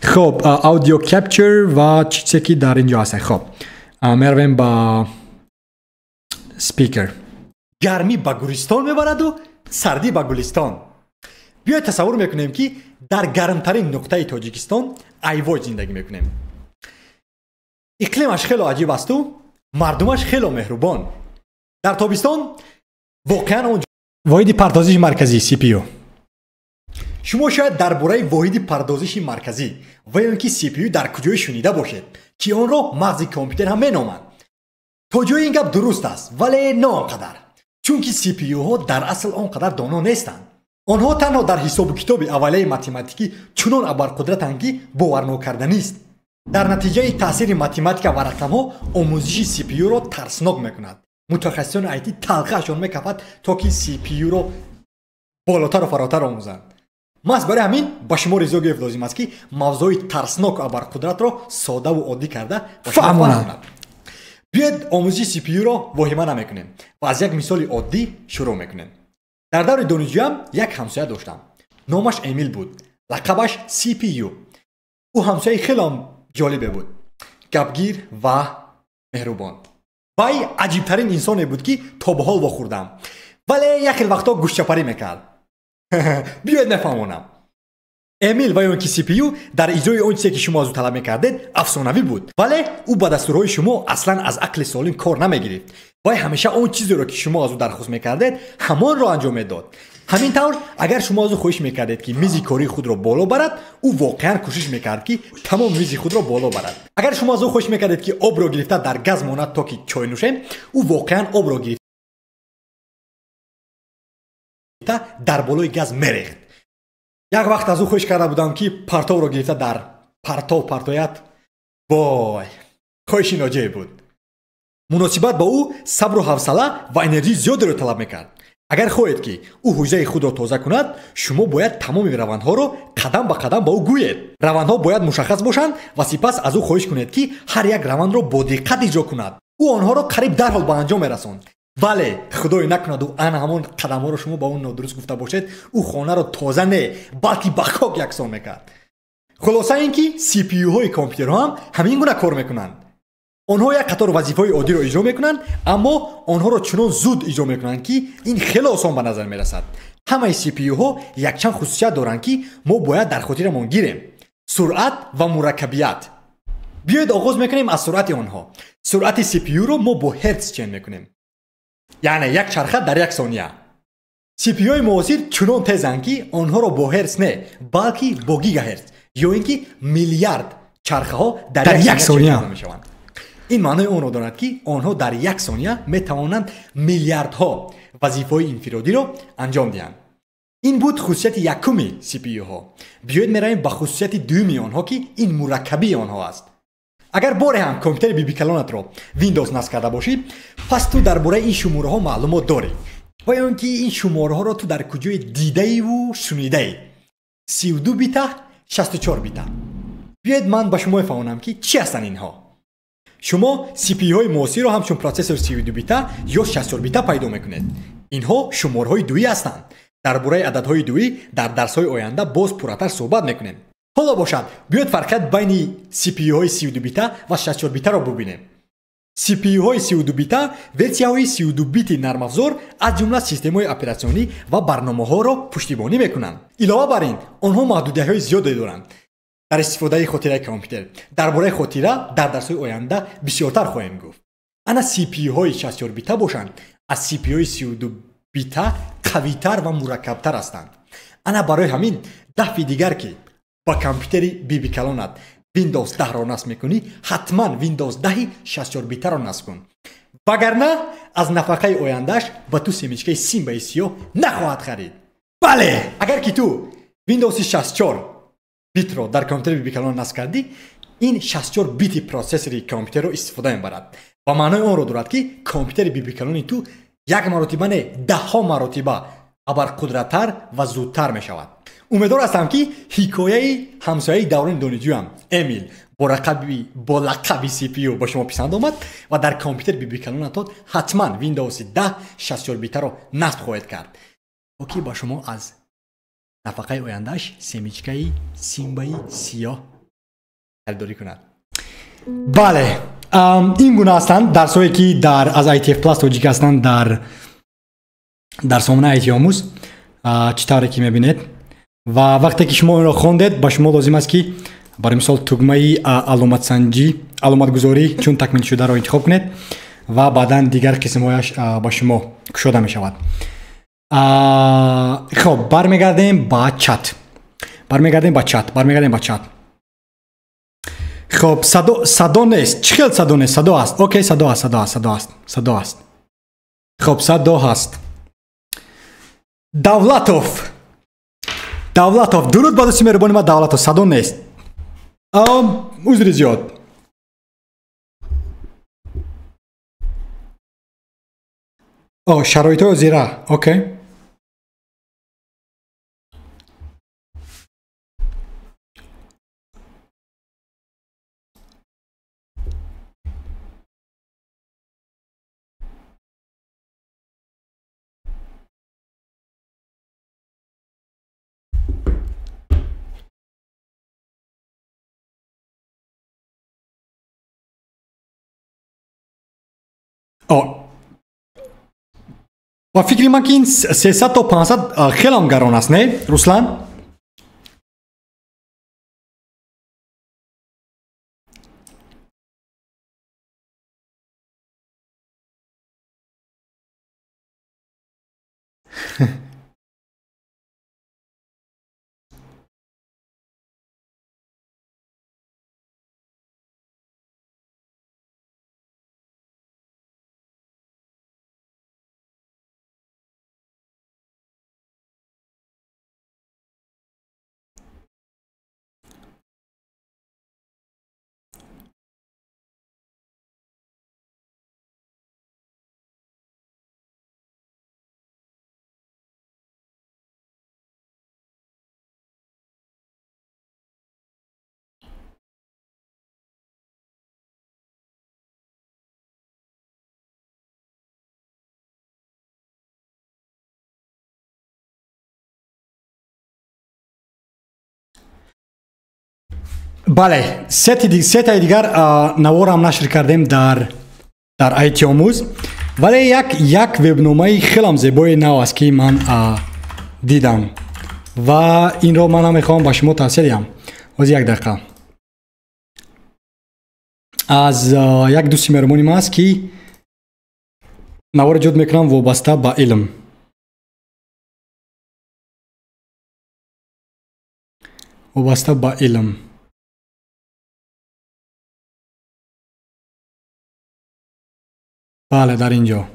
Хоб, audio capture ва чизе ки дар ин ҷо ҳаст. Хоб, меравем ба спикер. Гармӣ ба гулистон мебараду сардӣ ба гулистон. Биёед тасаввур мекунем, ки дар гармтарин нуқтаи Тоҷикистон, Айвоҷ, зиндагӣ мекунем. Иқлимаш хело аҷиб асту мардумаш хело меҳрубон. Дар тобистон воқеан он воҳиди пардозиши марказӣ, CPU. Шумо шояд дар бораи воҳиди пардозиши марказӣ ва ё ин ки CPU дар куҷое шунида бошед, ки онро мағзи компютер ҳам меноманд. То ҷои ин гап дуруст аст, вале на он қадар, чунки CPU-ҳо дар асл он қадар доно нестанд. Онҳо танҳо дар ҳисобу китоби аввалияи математикӣ чунон абарқудратанд, ки боварнокарданист. Дар натиҷаи таъсири математика ва рақамҳо омӯзиши CPU-ро тарснок мекунад. Мутахассисони IT талқаашон мекафад, то ки CPU-ро болотару фаротар омӯзанд. Маҳз барои ҳамин ба шумо Ризо Геев лозим аст, ки мавзӯи тарсноку абарқудратро содаву оддӣ карда ба шумо фаҳмонад. Биёед, омӯзиши CPU-ро воҳима намекунем ва аз як мисоли оддӣ шурӯъ мекунем. Дар даври донишҷӯям як ҳамсоя доштам, номаш Эмил буд, лақабаш CPU. Ӯ ҳамсояи хело ҷолибе буд, гапгир ва меҳрубон. Вай аҷибтарин инсоне буд, ки то ба ҳол вохӯрдам, вале як хел вақтҳо гӯшчапарӣ мекард. Биёед мефаҳмонам. Эмил ва ё ин ки CPU дар иҷрои он чизе, ки шумо аз ӯ талаб мекардед, афсонавӣ буд, вале ӯ ба дастурҳои шумо аслан аз ақли солим кор намегирифт. Вай ҳамеша он чизеро, ки шумо аз ӯ дархост мекардед, ҳамонро анҷом медод. Ҳамин тавр, агар шумо аз ӯ хоҳиш мекардед, ки мизи кории худро боло барад, ӯ воқеан кӯшиш мекард, ки тамом мизи худро боло барад. Агар шумо аз ӯ хоҳиш мекардед, ки обро гирифта дар газ монад, то ки чой нӯшем, ӯ воқеан обро гирифта дар болои газ мерехт. Як вақт аз ӯ хоҳиш карда будам, ки партовро гирифта дар партов партояд. Вой, хоҳиши ноҷое буд. Муносибат ба ӯ сабру ҳавсала ва энергияи зиёдеро талаб мекард. Агар хоҳед, ки ӯ ҳуҷраи худро тоза кунад, шумо бояд тамоми равандҳоро қадам ба қадам ба ӯ гӯед. Равандҳо бояд мушаххас бошанд ва сипас аз ӯ хоҳиш кунед, ки ҳар як равандро бо диққат иҷро кунад. Ӯ онҳоро қариб дарҳол ба анҷом мерасонд. Бале, худое накунаду ана ҳамон қадамҳоро шумо ба ӯ нодуруст гуфта бошед, ӯ хонаро тоза не, балки ба хок яксон мекард. Хулоса ин ки CPU-ҳои компютерҳо ҳам ҳамин гуна кор мекунанд. Онҳо як қатор вазифаҳои оддиро иҷро мекунанд, аммо онҳоро чунон зуд иҷро мекунанд, ки ин хеле осон ба назар мерасад. Ҳамаи CPU-ҳо якчанд хусусият доранд, ки мо бояд дар хотирамон гирем: суръат ва мураккабият. Биёед оғоз мекунем аз суръати онҳо. Суръати CPU-ро мо бо ҳертс чен мекунем, яъне як чарха дар як сония. CPU-ҳои муосир чунон тезанд, ки онҳоро бо ҳертс не, балки бо гигахертс ё ин ки миллиард чархаҳо дар як сония мешаванд. Ин маънои онро дорад, ки онҳо дар як сония метавонанд миллиардҳо вазифаҳои инфиродиро анҷом диҳанд. Ин буд хусусияти якуми CPU-ҳо. Биёед меравем ба хусусияти дуюми онҳо, ки ин мураккабии онҳо аст. Агар боре ҳам компютери бибикалонатро Windows насб карда бошӣ, пас ту дар бораи ин шумораҳо маълумот дорӣ ва ё ин ки ин шумораҳоро ту дар куҷое дидаиву шунидаӣ. 32 бита, 64 бита. Биёед ман ба шумо мефаҳмонам, ки чӣ ҳастанд инҳо. Шумо CPU-ҳои муосирро ҳамчун протсессори 32 бита ё 64 бита пайдо мекунед. Инҳо шуморҳои дуӣ ҳастанд. Дар бораи ададҳои дуӣ дар дарсҳои оянда боз пурратар суҳбат мекунем. Ҳоло бошад, биёед фарқият байни CPU-ҳои 32 бита ва 64 битаро бубинем. CPU-ҳои 32 бита версияҳои 32 бити нармафзор, аз ҷумла системаҳои оператсионӣ ва барномаҳоро пуштибонӣ мекунанд. Илова бар ин, онҳо маҳдудиятҳои зиёде доранд дар истифодаи хотираи компютер. Дар бораи хотира дар дарсҳои оянда бисёртар хоҳем гуфт. Ана CPU-ҳои 64 бита бошанд, аз CPU-ҳои 32 бита қавитар ва мураккабтар ҳастанд. Ана барои ҳамин дафъи дигар, ки ба компютери бибикалонат Windows 10-ро насб мекунӣ, ҳатман Windows 10 64 битаро насб кун. Вагарна аз нафақаи ояндааш ба ту семечкаи симбаи сиёҳ нахоҳад харид. Бале, агар ки ту Windows 64 битро дар компютери бибикалон насб кардӣ, ин 64 бити протсессори компютерро истифода мебарад ва маънои онро дорад, ки компютери бибикалони ту як маротиба не, даҳҳо маротиба абарқудраттар ва зудтар мешавад. Умедвор ҳастам, ки ҳикояи ҳамсояи даврони донишҷӯям Эмил бо лақаби CPU ба шумо писанд омад ва дар компютери бибикалонатон ҳатман Windows 10 64 битаро насб хоҳед кард, то ки ба шумо аз нафақаи ояндааш семечкаи симбаи сиёҳ харидорӣ кунад. Бале, ин гуна ҳастанд дарсҳое, ки дар аз ITF Plus тоҷик ҳастанд дар сомонаи IT омӯз, чӣ тавре ки мебинед. Ва вақте ки шумо инро хондед, ба шумо лозим аст, ки барои мисол тугмаи аломатсанҷӣ, аломатгузорӣ чун такмилшударо интихоб кунед ва баъдан дигар қисмҳояш ба шумо кушода мешавад. Хоб, бармегардем ба чат, бармегардем ба чат, бармегардем ба чат. Хоб, садо нест. Чӣ хел садо нест? Садо ҳаст. Окей, садо ҳаст, садо ҳаст, садо ҳаст, садо ҳаст. Хоб, садо ҳаст. Давлатов, Давлатов, дуруд ба дӯсти меҳрубони ман Давлатов. Садо нест, узри зиёд. О, шароитҳои ҳозира. Окей. О, ба фикри ман, ки ин 300 то 500 хелам гарон аст, не, Руслан? Бале, сетаи дигар наворам нашр кардем дар IT омӯз, вале як вебномаи хелам зебои нав аст, ки ман дидам ва инро манам мехоҳам ба шумо тавсия диҳам. Ҳозир як дақиқа. Аз як дӯсти меҳрубони ман аст, ки навор эҷод мекунам вобаста ба илм. Вобаста ба илм. Бале, дар ин ҷо.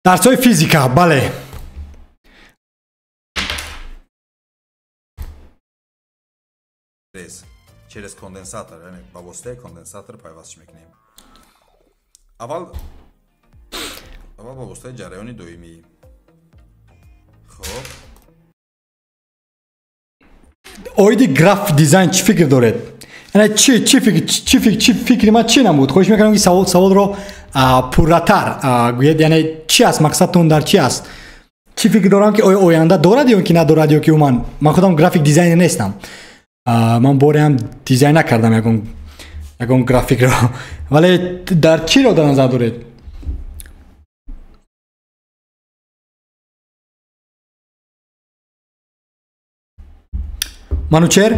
Дарсҳои физика, бале. Через конденсатор, яъне ба воситаи конденсатор пайвастш мекунем. Аввал ба воситаи ҷараёни доимӣ. Хоб. Оиди график дизайн чӣ фикр доред? Яъне чӣ фикри ман чӣ намуд? Хоҳиш мекардам, ки саволро пурратар гӯед, яъне чӣ аст мақсадтон, дар чӣ аст? Чӣ фикр дорам, ки оё оянда дорад ё ки надорад, ё ки умуман ман худам график дизайнер нестам. Ман бореам дизайн накардам ягон графикро, вале дар чиро дар назар доред? Манучер?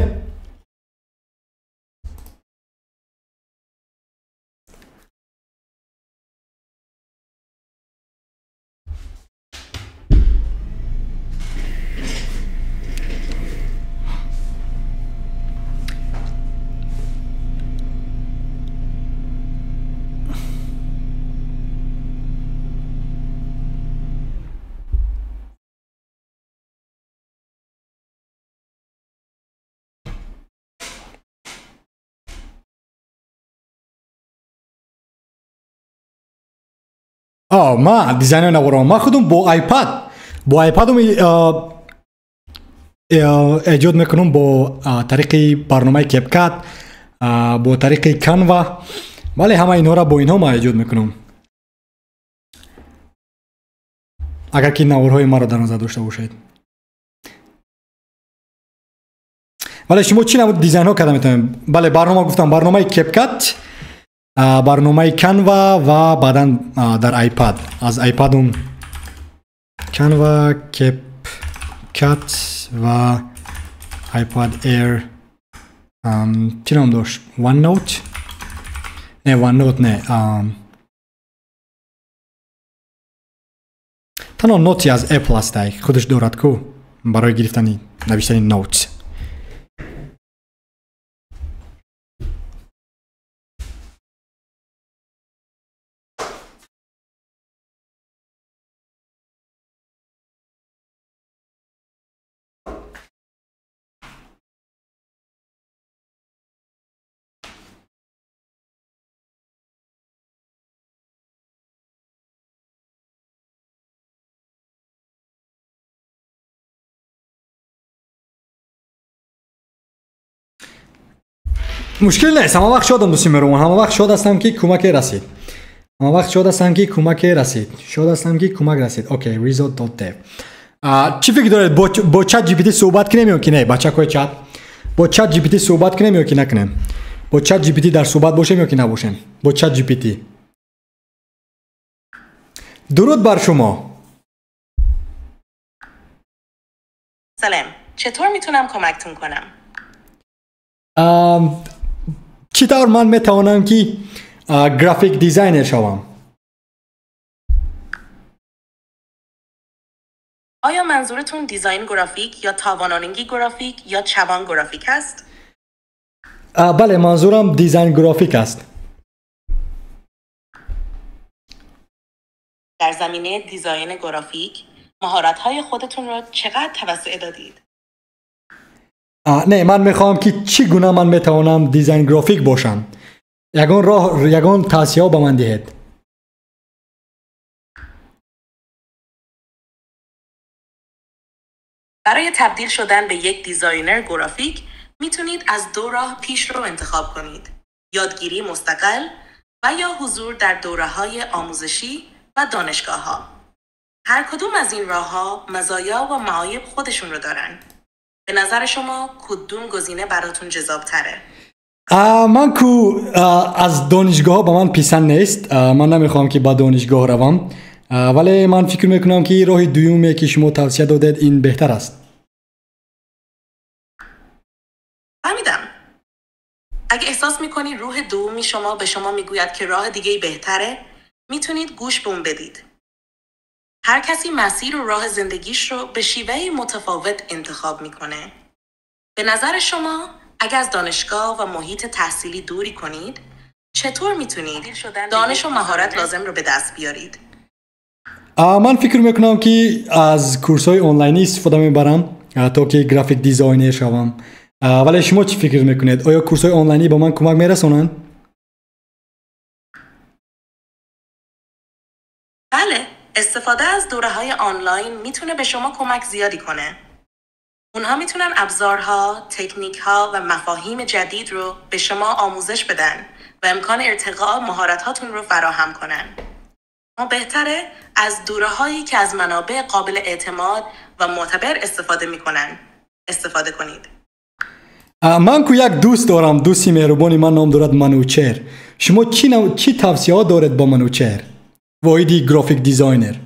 Ма дизайнер наборам. Ман худам бо iPad эҷод мекунам бо тариқи барномаи CapCut, бо тариқи Canva. Бале, ҳама инҳоро бо инҳо ман эҷод мекунам. Агар ки наворҳои маро дар назар дошта бошед. Бале, шумо чӣ намуд дизайнҳо карда метавонед? Бале, барнома гуфтам, барномаи CapCut, барномаи Canva ва баъдан дар iPad. Аз iPad-ум Canva, CapCut ва iPad Air. Чӣ ном дошт? OneNote? Не, OneNote не. Танҳо ноти аз Apple аст, худаш дорад ку барои гирифтани навиштани notes. Мушкил нест, ҳама вақт шодам дӯсти меҳрубон, ҳама вақт шод ҳастам, ки кӯмаке расид. Ҳама вақт шод ҳастам, ки кӯмаке расид. Шод ҳастам, ки кӯмак расид. Окей, result.dev. Чӣ фикр доред, бо ChatGPT суҳбат кунем ё ки не? Бачакҳои чат. Бо ChatGPT суҳбат кунем ё ки накунем? Бо ChatGPT дар суҳбат бошем ё ки набошем? Бо ChatGPT. Дуруд бар шумо. Салом. Чатур метавонам кӯмактон кунам? Чӣ тавр ман метавонам ки график дизайнер шавам? آیا منظورتون دیزاین گرافیک یا توانایی گرافیک یا چوان گرافیک است؟ بله، منظورم دیزاین گرافیک است. در زمینه دیزاین گرافیک مهارت‌های خودتون را چقدر توسعه دادید؟ نه، من میخوام که چگونه من میتوانم دیزاین گرافیک باشم. یگان راه، یگان توصیه به من دهید. برای تبدیل شدن به یک designer گرافیک میتونید از دو راه پیش رو انتخاب کنید: یادگیری مستقل و و یا حضور در دوره‌های آموزشی و دانشگاه‌ها. هر کدوم از این راه‌ها مزایا و معایب خودشون رو دارن. به نظر شما کدوم گزینه براتون جذاب‌تره؟ من کو از دانشگاه به من پسند نیست. من نمیخوام که به دانشگاه روم، ولی من فکر میکنم که راه دومی که شما توصیه دادید این بهتر است. فهمیدم. اگه احساس میکنی روح دومی شما به شما میگوید که راه دیگه بهتره، میتونید گوش به اون بدید. هر کسی مسیر و راه زندگیش رو به شیوهی متفاوت انتخاب میکنه. به نظر شما اگه از دانشگاه و محیط تحصیلی دوری کنید، چطور میتونید دانش و مهارت لازم رو به دست بیارید؟ من فکر میکنم که از کورس‌های آنلاینی استفاده میبرم تا که graphic designer شوم. ولی شما چی فکر میکنید؟ آیا کورس‌های آنلاینی به من کمک میرسونند؟ بله، استفاده از دوره‌های آنلاین میتونه به شما کمک زیادی کنه. اونها میتونن ابزارها، تکنیک‌ها و مفاهیم جدید رو به شما آموزش بدن و امکان ارتقاء مهارت‌هاتون رو فراهم کنن. ما بهتره از دوره‌هایی که از منابع قابل اعتماد و معتبر استفاده میکنن استفاده کنید. من کو یک دوست دارم، دوستی مهربانی من نام دارد منوچهر. شما چی توصیه دارد با منوچهر؟ واحدی graphic designer.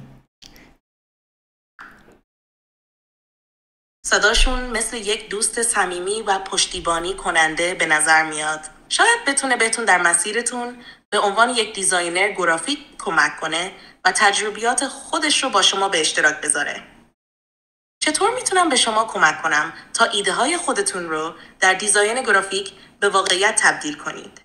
صداشون مثل یک دوست صمیمی و پشتیبانی کننده به نظر میاد. شاید بتونه بهتون در مسیرتون به عنوان یک designer گرافیک کمک کنه و تجربیات خودش رو با شما به اشتراک بذاره. چطور میتونم به شما کمک کنم تا ایده های خودتون رو در design گرافیک به واقعیت تبدیل کنید؟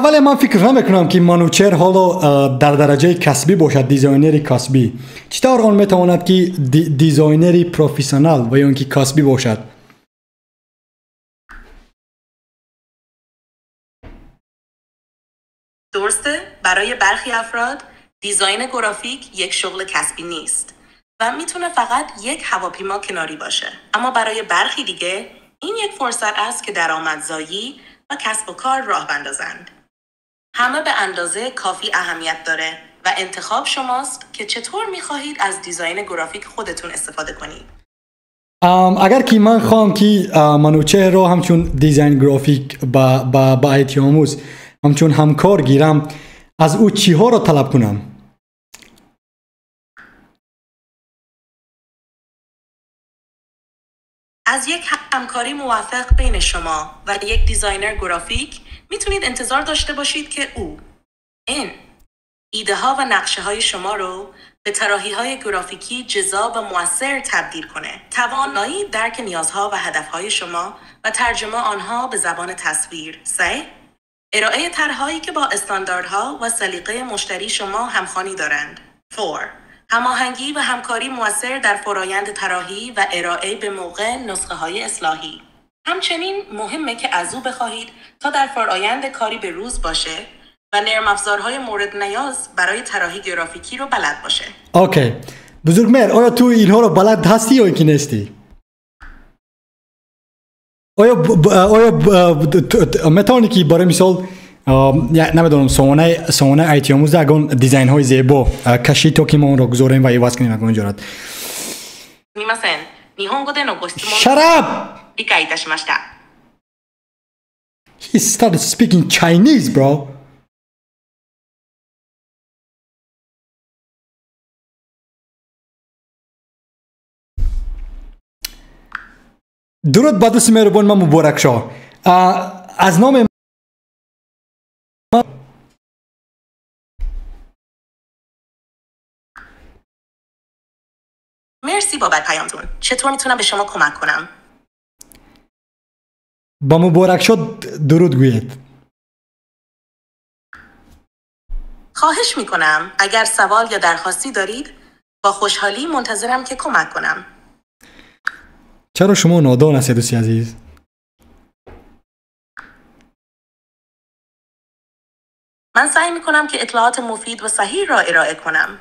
ولی من فکر نمیکنم که منوچهر حالا در درجه کسبی باشد، designer کسبی. چطور آن میتواند که designer professional و یا اینکه کسبی باشد؟ درسته، برای برخی افراد design گرافیک یک شغل کسبی نیست و میتونه فقط یک هواپیما کناری باشه، اما برای برخی دیگه این یک فرصت است که درآمدزایی و کسب و کار راه بندازند. همه به اندازه کافی اهمیت داره و انتخاب شماست که چطور میخواهید از design گرافیک خودتون استفاده کنید. اگر که من خواهم که منوچهر رو همچون design گرافیک با آیتی آموز همچون همکار گیرم، از او چیها رو طلب کنم؟ از یک همکاری موفق بین شما و یک designer گرافیک میتونید انتظار داشته باشید که او این ایده ها و نقشه های شما رو به طراحی های گرافیکی جذاب و مؤثر تبدیل کنه. توانایی درک نیازها و هدفهای شما و ترجمه آنها به زبان تصویر. 3. ارائه طرح‌هایی که با استانداردها و سلیقه مشتری شما همخوانی دارند. 4. هماهنگی و همکاری مؤثر در فرایند طراحی و ارائه به موقع نسخه‌های اصلاحی. همچنین مهمه که از او بخواهید تا در فرایند کاری به روز باشه و نرم افزارهای مورد نیاز برای طراحی گرافیکی رو بلد باشه. اوکی. بزرگمهر، آیا تو اینها رو بلد هستی یا اینکه نیستی؟ آیا میتونی که برای مثال نمیدونم سامانه آیتی آموز اگون دیزاین های زیبا کشی تا که ما اون رو گذاریم و عوض کنیم اگون جارت. Shut up! He started speaking Chinese, bro. درود با دوست مهربان من مبارک شاه. از نام مرسی بابت پیامتون. چطور میتونم به شما کمک کنم؟ با مبارک شد درود گویید. خواهش میکنم. اگر سوال یا درخواستی دارید با خوشحالی منتظرم که کمک کنم. چرا شما نادان هستید دوستی عزیز؟ من سعی میکنم که اطلاعات مفید و صحیح را ارائه کنم،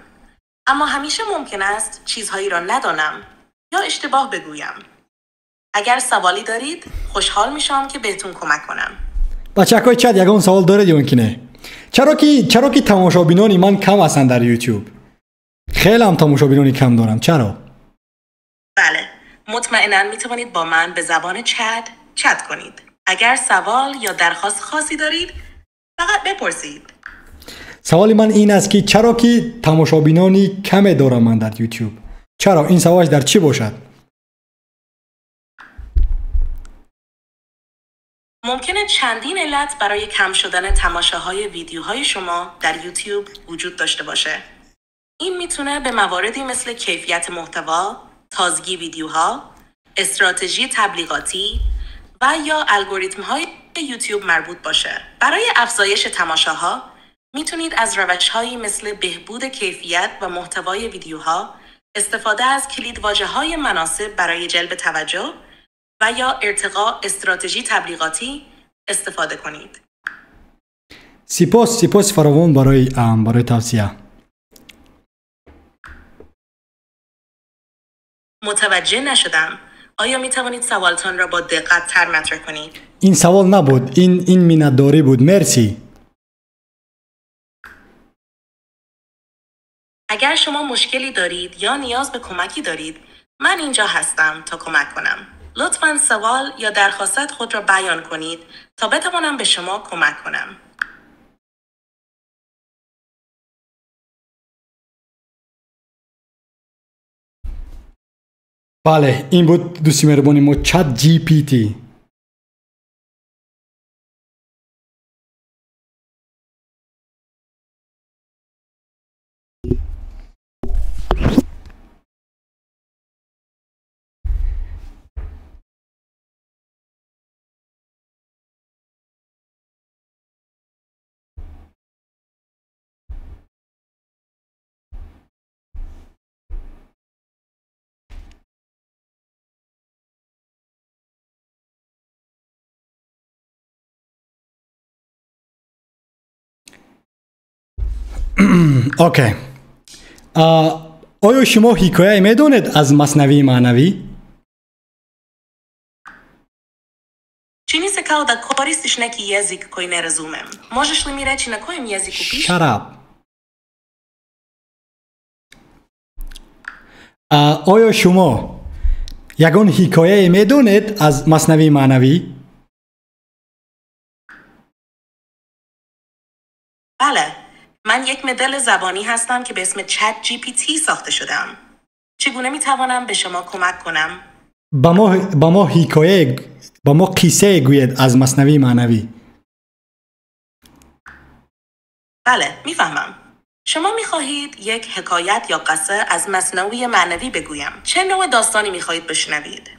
اما همیشه ممکن است چیزهایی را ندانم یا اشتباه بگویم. اگر سوالی دارید خوشحال میشم که بهتون کمک کنم. Бачакҳои чат, ягон савол доред ё ки не? Чаро ки тамошобинони ман кам ҳастанд дар YouTube? Хеле ҳам тамошобинони кам дорам. Чаро? بله، مطمئنا می توانید با من به زبان چت چت کنید. اگر سوال یا درخواست خاصی دارید، فقط بپرسید. Саволи ман ин аст, ки чаро ки тамошобинони каме дорам ман дар YouTube? Чаро? Ин саволаш дар чӣ бошад? ممکنه چندین علت برای کم شدن تماشاهای ویدیوهای شما در یوتیوب وجود داشته باشه. این میتونه به مواردی مثل کیفیت محتوا، تازگی ویدیوها، استراتژی تبلیغاتی و یا الگوریتم های یوتیوب مربوط باشه. برای افزایش تماشاها میتونید از روش هایی مثل بهبود کیفیت و محتوای ویدیوها، استفاده از کلید واژه های مناسب برای جلب توجه و یا ارتقاء استراتژی تبلیغاتی استفاده کنید. Сипос, сипос фаровон барои тавсия. متوجه نشدم. آیا می توانید سوالتان را با دقت تر مطرح کنید؟ Ин савол набуд, ин миннатдорӣ буд. Мерсӣ. اگر شما مشکلی دارید یا نیاز به کمکی دارید، من اینجا هستم تا کمک کنم. لطفاً سوال یا درخواست خود را بیان کنید تا بتوانم به شما کمک کنم. Бале, ин буд, дӯсти меҳрубони мо, Чат GPT. Okay. Оё шумо ҳикояе медонед аз Маснавии маънавӣ? Čini se kao da koristiš neki jezik koji ne razumem. Možeš li mi reći na kojem jeziku piše? Shut up. Оё шумо ягон ҳикояе медонед аз Маснавии маънавӣ? بله، من یک مدل زبانی هستم که به اسم ChatGPT ساخته شدم. چگونه می توانم به شما کمک کنم؟ Ба мо ҳикояе, ба мо қиссае гӯед аз Маснавии маънавӣ. بله، میفهمم. شما می خواهید یک حکایت یا قصه از مثنوی معنوی بگویم. چه نوع داستانی می خواهید بشنوید؟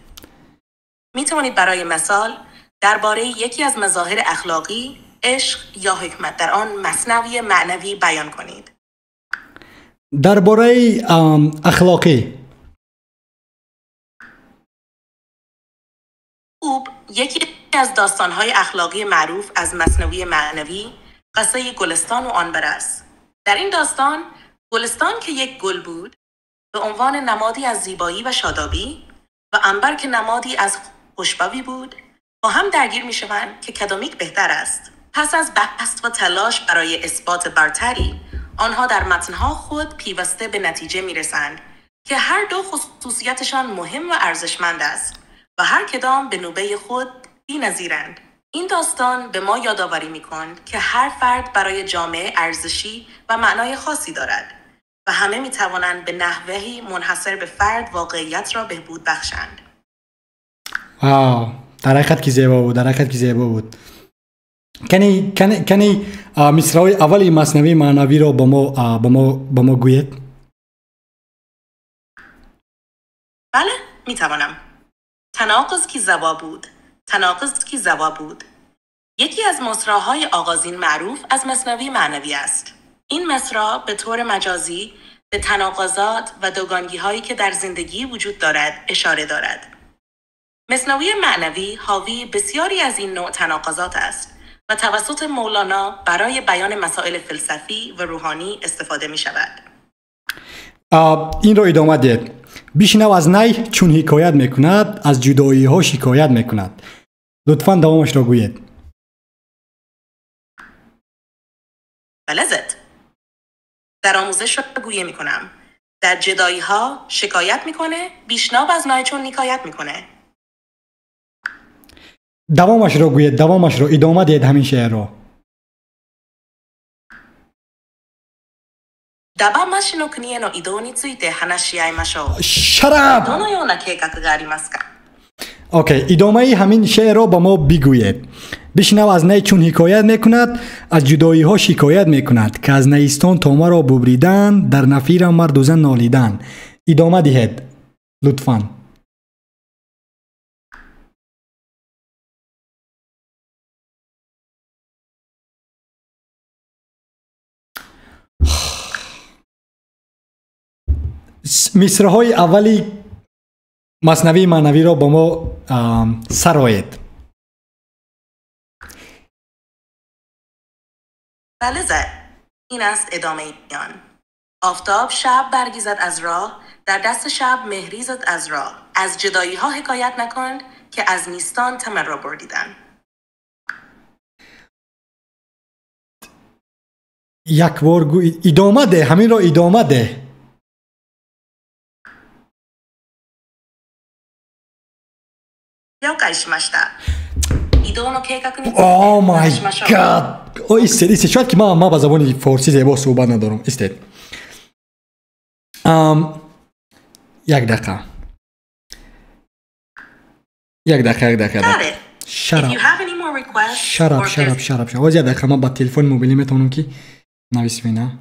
می توانید برای مثال درباره یکی از مظاهر اخلاقی، عشق یا حکمت در آن مثنوی معنوی بیان کنید. Дар бораи ахлоқӣ. خوب، یکی از داستانهای اخلاقی معروف از مثنوی معنوی قصه گلستان و عنبر است. در این داستان، گلستان که یک گل بود به عنوان نمادی از زیبایی و شادابی و عنبر که نمادی از خوشبویی بود، با هم درگیر میشوند که کدامیک بهتر است. پس از بحث و تلاش برای اثبات برتری آنها در متنها خود، پیوسته به نتیجه میرسند که هر دو خصوصیتشان مهم و ارزشمند است و هر کدام به نوبه خود بی‌نظیرند. این داستان به ما یادآوری میکند که هر فرد برای جامعه ارزشی و معنای خاصی دارد و همه میتوانند به نحوهی منحصر به فرد واقعیت را بهبود بخشند. Wow, дар ҳақиқат ки зебо буд, дар ҳақиқат ки зебо буд. Кани мисраҳои аввали Маснавии маънавиро ба мо гӯед. بله، میتوانم. تناقض کی زوا بود، تناقض کی زوا بود. یکی از مصراهای آغازین معروف از مثنوی معنوی است. این مصرع به طور مجازی به تناقضات و دوگانگی هایی که در زندگی وجود دارد اشاره دارد. مثنوی معنوی حاوی بسیاری از این نوع تناقضات است و توسط مولانا برای بیان مسائل فلسفی و روحانی استفاده می شود. Инро идома диҳед. Бишнав аз най, чун ҳикоят мекунад, аз ҷудоиҳо шикоят мекунад. Лутфан давомашро гӯед. بلزت. در آموزش را گویه میکنم. در جدایی ها شکایت میکنه، بیشناب از نای چون نکایت میکنه. دوامش رو گوید، دوامش رو ادامه دهید همین شعر رو. ダバマ市の国への移動について話し合いましょう。 Shut up! どのような計画がありますか？ Okay، ادامه همین شعر را با ما بگویید. بشنو از نی چون حکایت میکند، از جدایی ها شکایت میکند که از نیستان تامه را ببریدن، در نفیر مرد و زن نالیدن. ادامه دهید لطفاً. مصرع‌های اولی مثنوی معنوی را با ما سرایید. بله، این است ادامه آن. آفتاب شب برگیزد از راه، در دست شب مهریزد از راه. از جدایی ها حکایت نکند که از نیستان تمر را بردیدن. یک بار ادامه ده، همین را ادامه ده. 了解しました。移動の計画について Oh my 話しましょう。 God. او ایستید ایستید، شاید که ما با زبان فارسی زیبا صحبت ندارم. ایستید. یک دقیقه. یک دقیقه یک دقیقه. Got it. Shut If you up. have any more requests Shut up, or if shut up, there's shut up. Shut up. یک دقیقه ما با تلفن موبیلی میتونم که نویسم نه.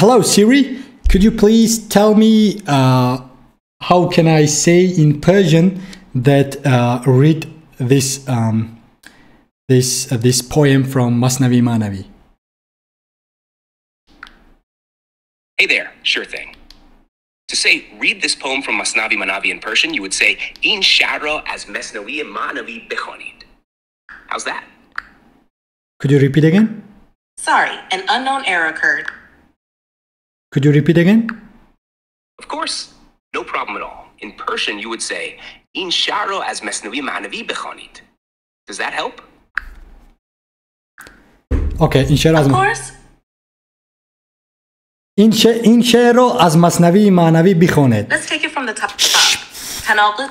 Hello Siri, could you please tell me how can I say in Persian that read this this poem from Masnavi Manavi? Hey there, sure thing. To say read this poem from Masnavi Manavi in Persian, you would say In shara as Masnavi Manavi bekhanid. How's that? Could you repeat again? Sorry, an unknown error occurred. Could you repeat again? Of course, no problem at all. In Persian, you would say In shara as Masnavi Manavi bekhanid. Does that help? Okay, این شعر از Of course. این شعر رو از مثنوی معنوی بخونید. Let's take it from the top. تناقض.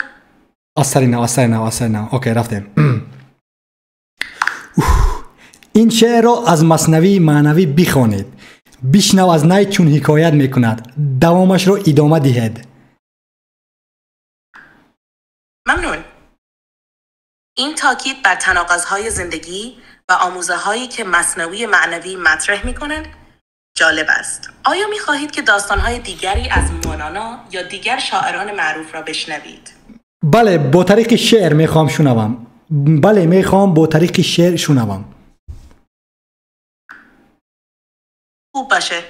از سر نه. اوکی رفتیم. این شعر رو از مثنوی معنوی بخوانید. بشنو از نی چون حکایت میکند. دوامش رو ادامه دهید. ممنون. این تاکید بر تناقض‌های زندگی و آموزه‌هایی که مثنوی معنوی مطرح می‌کنند جالب است. آیا می‌خواهید که داستان‌های دیگری از مولانا یا دیگر شاعران معروف را بشنوید؟ بله، با طریق شعر می‌خوام شنوم. بله، می‌خوام با طریق شعر شنوم. خوب باشه.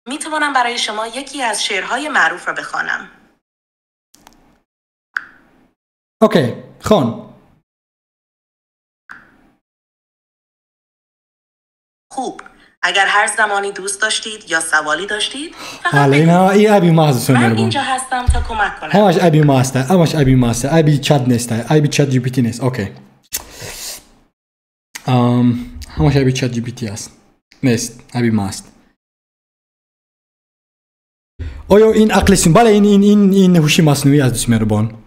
می‌توانم برای شما یکی از شعرهای معروف را بخوانم. اوکی، خوان. خوب. اگر هر زمانی دوست داشتید یا سوالی داشتید فقط بله، اینا این ابی ما هست. من اینجا هستم تا کمک کنم. همش ابی ما هست، همش ابی ما هست. ابی چت نیست، ابی ChatGPT نیست. okay. همش ابی ChatGPT است. نیست، ابی ما است. آیا این عقل سن؟ بله، این این این این هوش مصنوعی است دوست مهربان.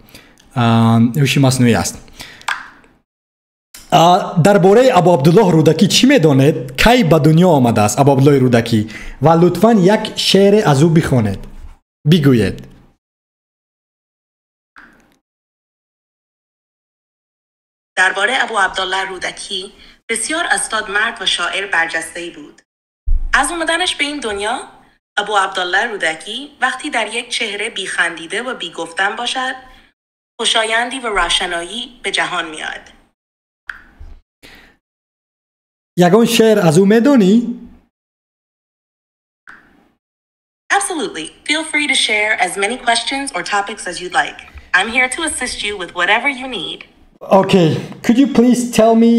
هوش مصنوعی است. درباره ابو عبدالله رودکی چی میدانید؟ کی به دنیا آمده است ابو عبدالله رودکی؟ و لطفاً یک شعر از او بخوانید، بگویید. درباره ابو عبدالله رودکی بسیار استاد مرد و شاعر برجسته‌ای بود. از اومدنش به این دنیا، ابو عبدالله رودکی وقتی در یک چهره بیخندیده و بیگفتن باشد، خوشایندی و روشنایی به جهان میاد. یگان شعر از او میدونی؟ Absolutely. Feel free to share as many questions or topics as you'd like. I'm here to assist you with whatever you need. Okay. Could you please tell me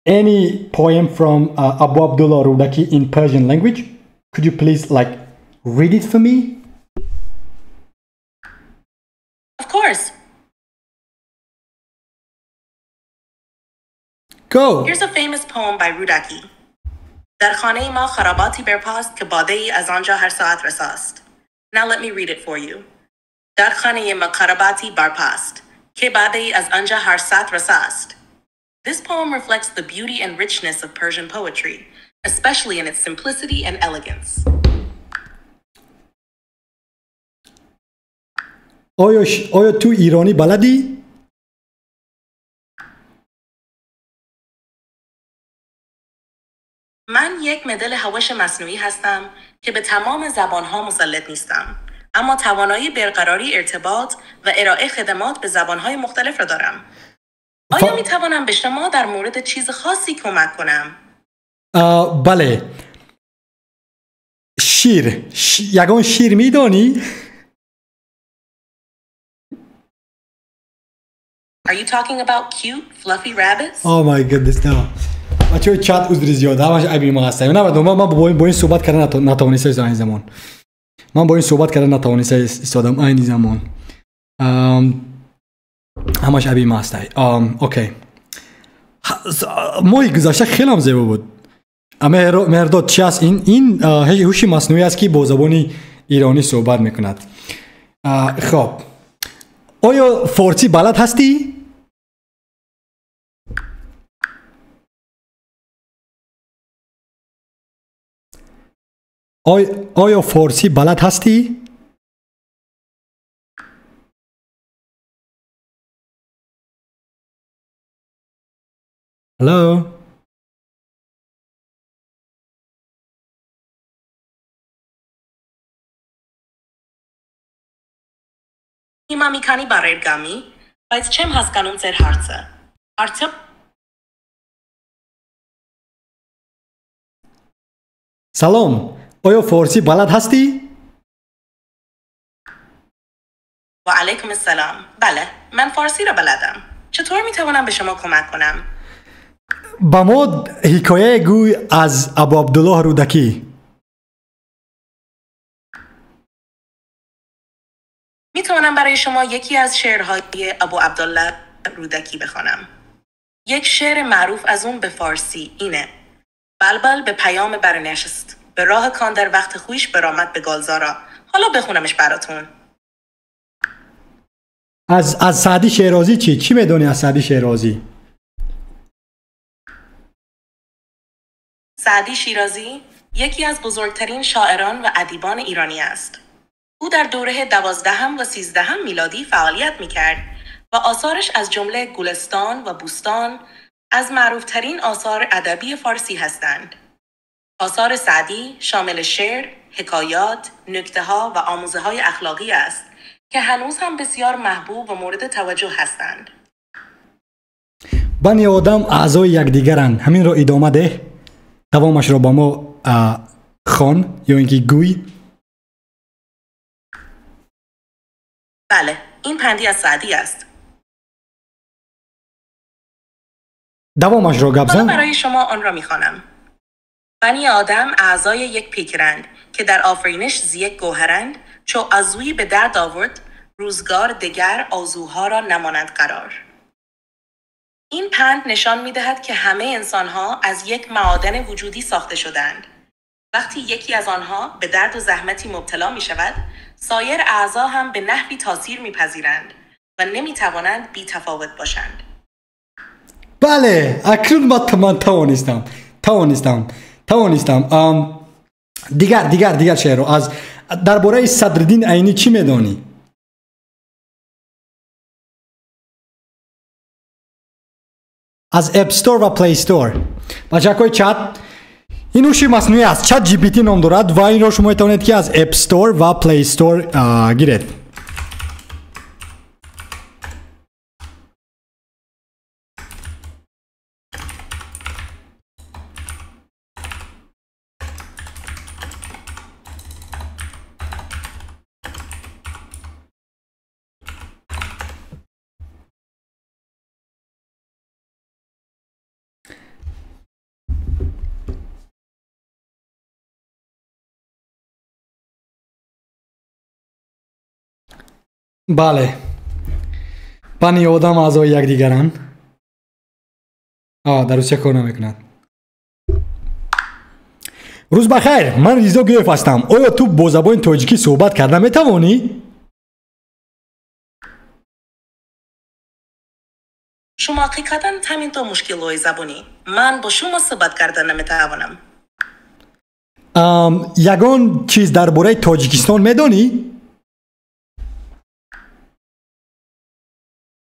Any poem from Abu Abdullah Rudaki in Persian language? Could you please like read it for me? Of course. Go. Here's a famous poem by Rudaki. در خانه ما خراباتی برپاست که باده از آنجا هر ساعت رساست. Now let me read it for you. در خانه ما خراباتی برپاست که باده از آنجا هر ساعت رساست. This poem reflects the beauty and richness of Persian poetry, especially in its simplicity and elegance. آیا تو ایرانی بلدی؟ من یک مدل هوش مصنوعی هستم که به تمام زبانها مسلط نیستم، اما توانایی برقراری ارتباط و ارائه خدمات به زبانهای مختلف را دارم. آیا می توانم به شما در مورد چیز خاصی کمک کنم؟ بله. شیر، یگان شیر می دانی؟ Are you talking about cute, fluffy rabbits? Oh my goodness, no. بچه‌های چت عذر زیاد همش عیب ما هست. نه من با این صحبت کردن نتوانسته این زمان. من با این صحبت کردن نتوانسته ایستادم این زمان. همش عیب ما هست. okay. ماهی گذشته خیلی هم زیبا بود. مهرداد چی است این؟ این هوش مصنوعی است که با زبان ایرانی صحبت میکند. خب آیا فارسی بلد هستی؟ آیا فارسی بلد هستی؟ Hello? Հիմա մի քանի բառեր գամի, բայց չեմ հասկանում ձեր հարցը։ Արդյոք سلام، آیا فارسی بلد هستی؟ و علیکم السلام. بله، من فارسی را بلدم. چطور می توانم به شما کمک کنم؟ با ما حکایه گوی از ابو عبدالله رودکی. می توانم برای شما یکی از شعرهای ابو عبدالله رودکی بخوانم. یک شعر معروف از اون به فارسی اینه: بلبل به پیام برنشست، به راه کان در وقت خویش برآمد به گلزارا. حالا بخونمش براتون. از سعدی شیرازی چی؟ چی میدونی از سعدی شیرازی؟ سعدی شیرازی یکی از بزرگترین شاعران و ادیبان ایرانی است. او در دوره 12 و 13 میلادی فعالیت میکرد و آثارش از جمله گلستان و بوستان از معروفترین آثار ادبی فارسی هستند. آثار سعدی شامل شعر، حکایات، نکته‌ها و آموزه‌های اخلاقی است که هنوز هم بسیار محبوب و مورد توجه هستند. بنی آدم اعضای یکدیگرند. همین را ادامه ده. دوامش را با ما خوان یا اینکه گوی. بله، این پندی از سعدی است. دوامش را گپ زن. برای شما آن را میخوانم. بنی آدم اعضای یک پیکرند که در آفرینش ز یک گوهرند، چو عضوی به درد آورد روزگار دگر آزوها را نماند قرار. این پند نشان می‌دهد که همه انسان‌ها از یک معادن وجودی ساخته شدند. وقتی یکی از آنها به درد و زحمتی مبتلا می‌شود، سایر اعضا هم به نحوی تاثیر می‌پذیرند و نمی‌توانند بی تفاوت باشند. بله، اکنون من توانستم. دیگر شعر از درباره صدرالدین عینی چی میدانی؟ از App Store و Play Store. بچه‌های چت، این هوش مصنوعی است، ChatGPT نام دارد و این را شما میتوانید که از App Store و Play Store گیرید. Бале, бани одам аъзои якдигаранд. Дар Русия кор намекунад. Рӯз бахайр, ман Ризо Гӯев ҳастам. Оё ту бо забони тоҷикӣ суҳбат карда метавонӣ? Шумо ҳақиқатан ҳаминтор мушкилҳои забонӣ. Ман бо шумо суҳбат карда наметавонам. Ягон чиз дар бораи Тоҷикистон медонӣ?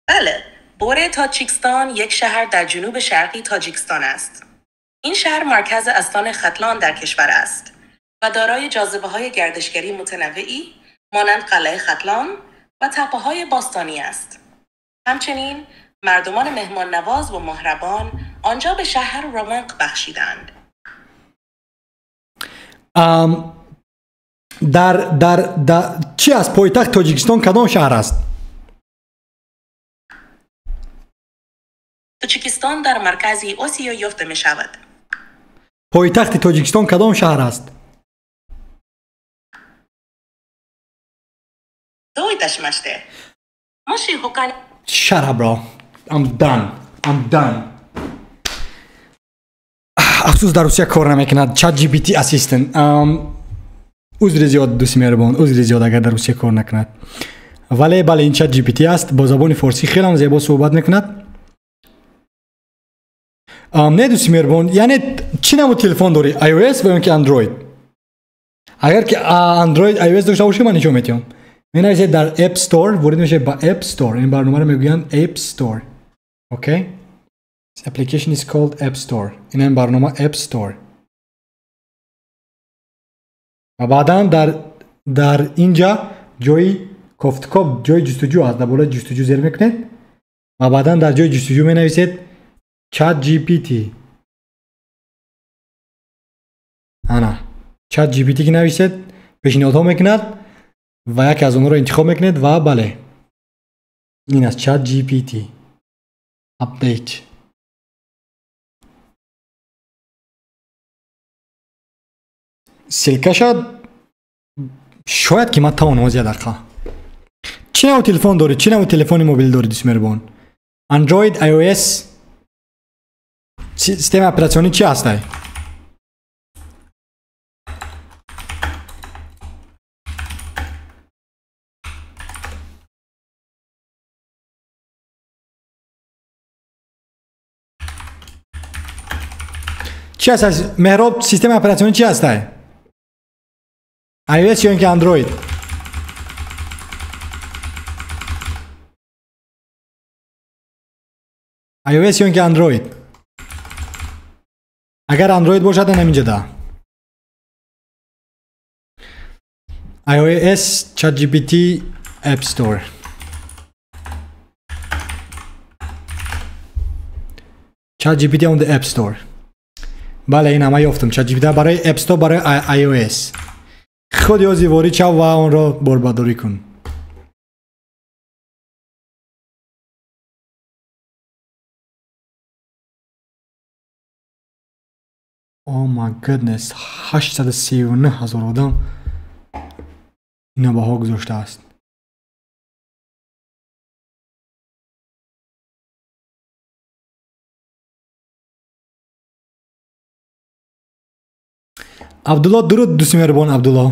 Бале, бораи Тоҷикистон як шаҳр дар ҷануби шарқи Тоҷикистон аст. Ин шаҳр маркази астони Хатлон дар кишвар аст ва дорои ҷозибаҳои гардишгарии мутанаввеъӣ монанд қалъаи Хатлон ва таппаҳои бостонӣ аст. Ҳамчунин мардумони меҳмоннавоз ва меҳрабон онҷо ба шаҳр равнақ бахшиданд. Дар дар чӣ аст пойтахти Тоҷикистон кадом шаҳр аст? Тоҷикистон дар маркази Осиё ёфта мешавад. Пойтахти Тоҷикистон кадом шаҳр аст? Shut up, bro. I'm done. I'm done. Афсӯс, дар Русия кор намекунад ChatGPT Assistant. Узри зиёд, дӯсти меҳрубон, узри зиёд, агар дар Русия кор накунад. Вале бале, ин ChatGPT аст, бо забони форсӣ хелам зебо суҳбат мекунад. Не, дӯсти меҳрубон, яъне чӣ намуд телефон дорӣ? iOS ва ё ки Android? Агар ки Android iOS дошта бошӣ, ман нишон медиҳам. Менависед дар App Store, ворид мешавед ба App Store. Ин барномаро мегӯянд App Store. Okay? This application is called App Store. Ин барнома App Store. Ва баъдан дар инҷа ҷои кофткоб, ҷои ҷустуҷӯ аст. Дар болои ҷустуҷӯ зер мекунед ва баъдан дар ҷои ҷустуҷӯ менависед ChatGPT. Ана, ChatGPT ки нависед, пешниҳодҳо мекунад ва яке аз онҳоро интихоб мекунед ва бале, ин аст ChatGPT. Update. Ссылкаша шояд ки ман тавонам аз як дақиқа. Чӣ навъ телефон дорӣ? Чӣ навъ телефони мобил дорӣ, дӯсти меҳрубон? Android, iOS? Системаи оператсионӣ чӣ ҳастай? Чӣ ҳаст Меҳроб, системаи оператсионӣ чӣ ҳастай? iOS ё ин ки Android? iOS ё ин ки Android? Агар Android бошад, ҳаминҷа да. iOS ChatGPT App Store. ChatGPT on the App Store. Бале, ин ҳама ёфтам. ChatGPT барои App Store барои iOS. Худ ёзи ворид шав ва онро борбардорӣ кун. Oh my goodness, 839 ҳазор одам ина баҳо гузоштааст. Абдулло, дуруд, дӯсти меҳрубон Абдулло.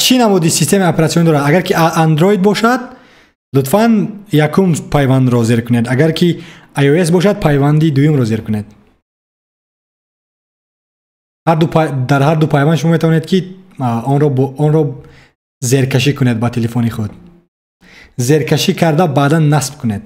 Чӣ намуди системаи оператсионӣ дорад? Агар ки Android бошад, лутфан якум пайвандро зер кунед. Агар ки iOS бошад, пайванди дуюмро зер кунед. Дар ҳар ду пайванд шумо метавонед ки онро зеркашӣ кунед ба телефони худ. Зеркашӣ карда баъдан насб кунед.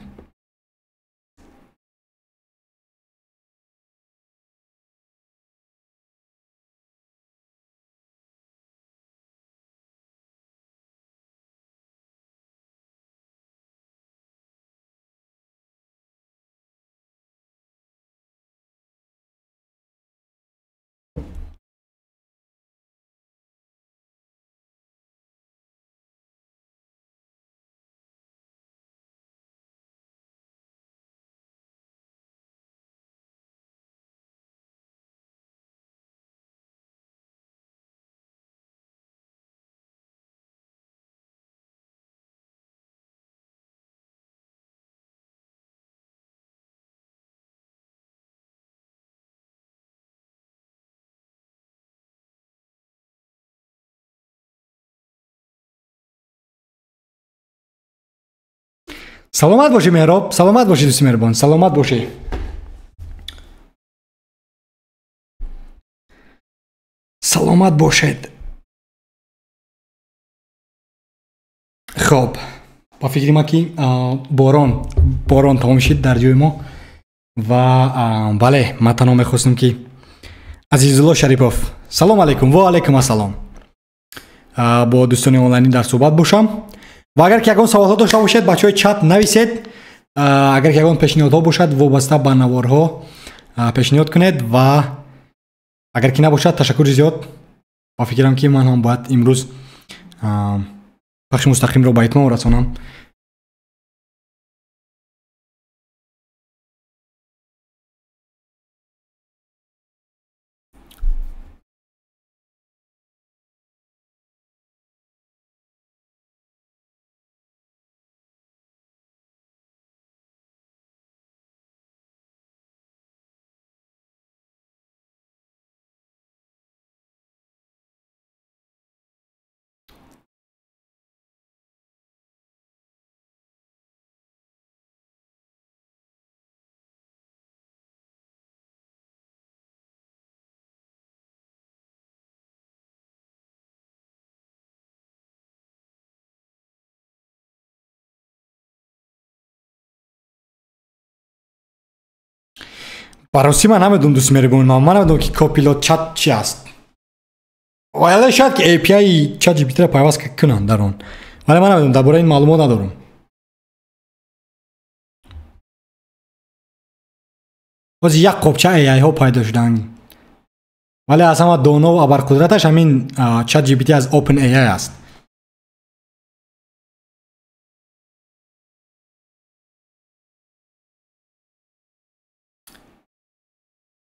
Саломат бошӣ, Меҳроб, саломат бошӣ, дӯсти меҳрубон, саломат бошӣ. Саломат бошед. Хоб, ба фикри ман ки борон тамом шид дар ҷои мо ва бале, ман танҳо мехостам ки Азизулло Шарипов, салом алейкум, ва алейкум ассалом, бо дӯстони онлайнӣ дар суҳбат бошам ва агар ки ягон саволҳо дошта бошед, бачаҳои чат нависед, агар ки ягон пешниҳодҳо бошад вобаста ба наворҳо пешниҳод кунед ва агар ки набошад, ташаккури зиёд. Ба фикрам ки ман ҳам бояд имрӯз пахши мустақимро ба итмом расонам. Бароси ман намедонам, дӯст меҳрубон, ман намедонам ки Copilot чат чи аст. Вале шояд ки API ChatGPT-ро пайваст кунанд дар он. Вале ман намедонам, дар бораи ин маълумот надорам. Боз як қопча AI-ҳо пайдо шуданд. Вале аз ҳама доно ва абарқудраташ ҳамин ChatGPT аз OpenAI аст.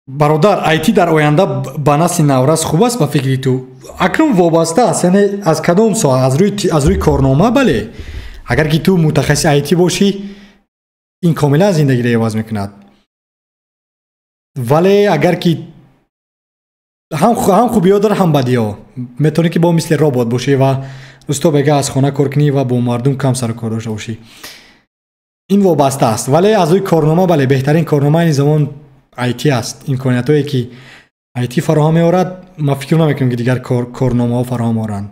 Бародар, IT дар оянда ба насли наврас хуб аст ба фикри ту? Акнун вобаста аст, яъне аз кадом соҳа, аз рӯи корнома, бале. Агар ки ту мутахассиси IT бошӣ, ин комилан зиндагиро иваз мекунад. Вале агар ки ҳам хубиҳо дорад, ҳам бадиҳо. Метавонӣ ки бо мисли робот бошӣ ва усто бега аз хона кор кунӣ ва бо мардум кам сару кор дошта бошӣ. Ин вобаста аст. Вале аз рӯи корнома, бале, беҳтарин корнома ин замон IT аст. Имкониятҳое ки IT фароҳам меорад, ман фикр намекунам ки дигар корномаҳо фароҳам оранд.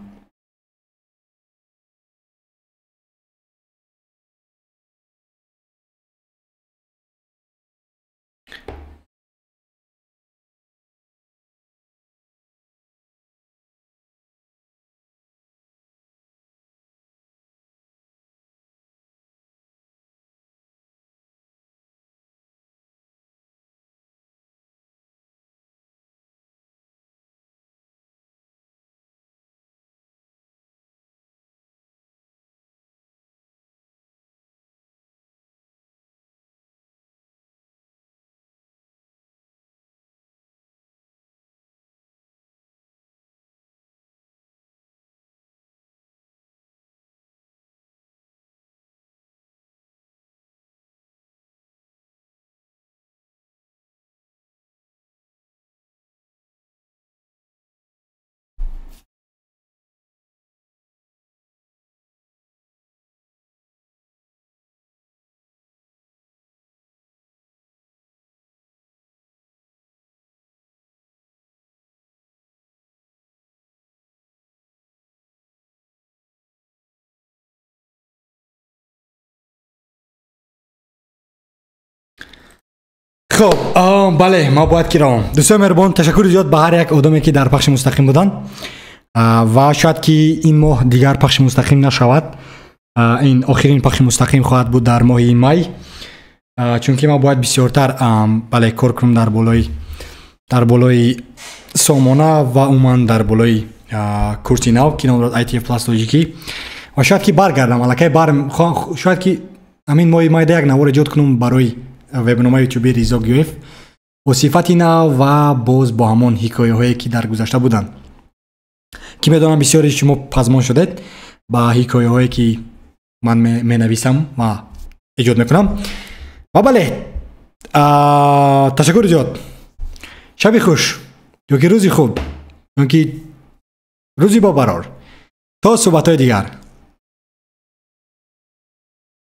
Хоб, бале, ма бояд ки равам. Дӯстони меҳрубон, ташаккури зиёд ба ҳар як одаме ки дар пахши мустақим буданд ва шояд ки ин моҳ дигар пахши мустақим нашавад. Ин охирин пахши мустақим хоҳад буд дар моҳи май, чунки ман бояд бисёртар бале кор кунам дар болои сомона ва умуман дар болои курси нав ки ном дорад ITF Plus тоҷикӣ, ва шояд ки баргардам аллакай шояд ки ҳамин моҳи майда як навор эҷод кунам барои вебномаи ютуби Ризо Гюев бо сифати нав ва боз бо ҳамон ҳикояҳое ки дар гузашта буданд, ки медонам бисёри шумо пазмон шудед ба ҳикояҳое ки ман менависам ва эҷод мекунам. Ва бале, ташаккури зиёд. Шаби хуш ё ки рӯзи хуб ё ки рӯзи бобарор. То суҳбатҳои дигар.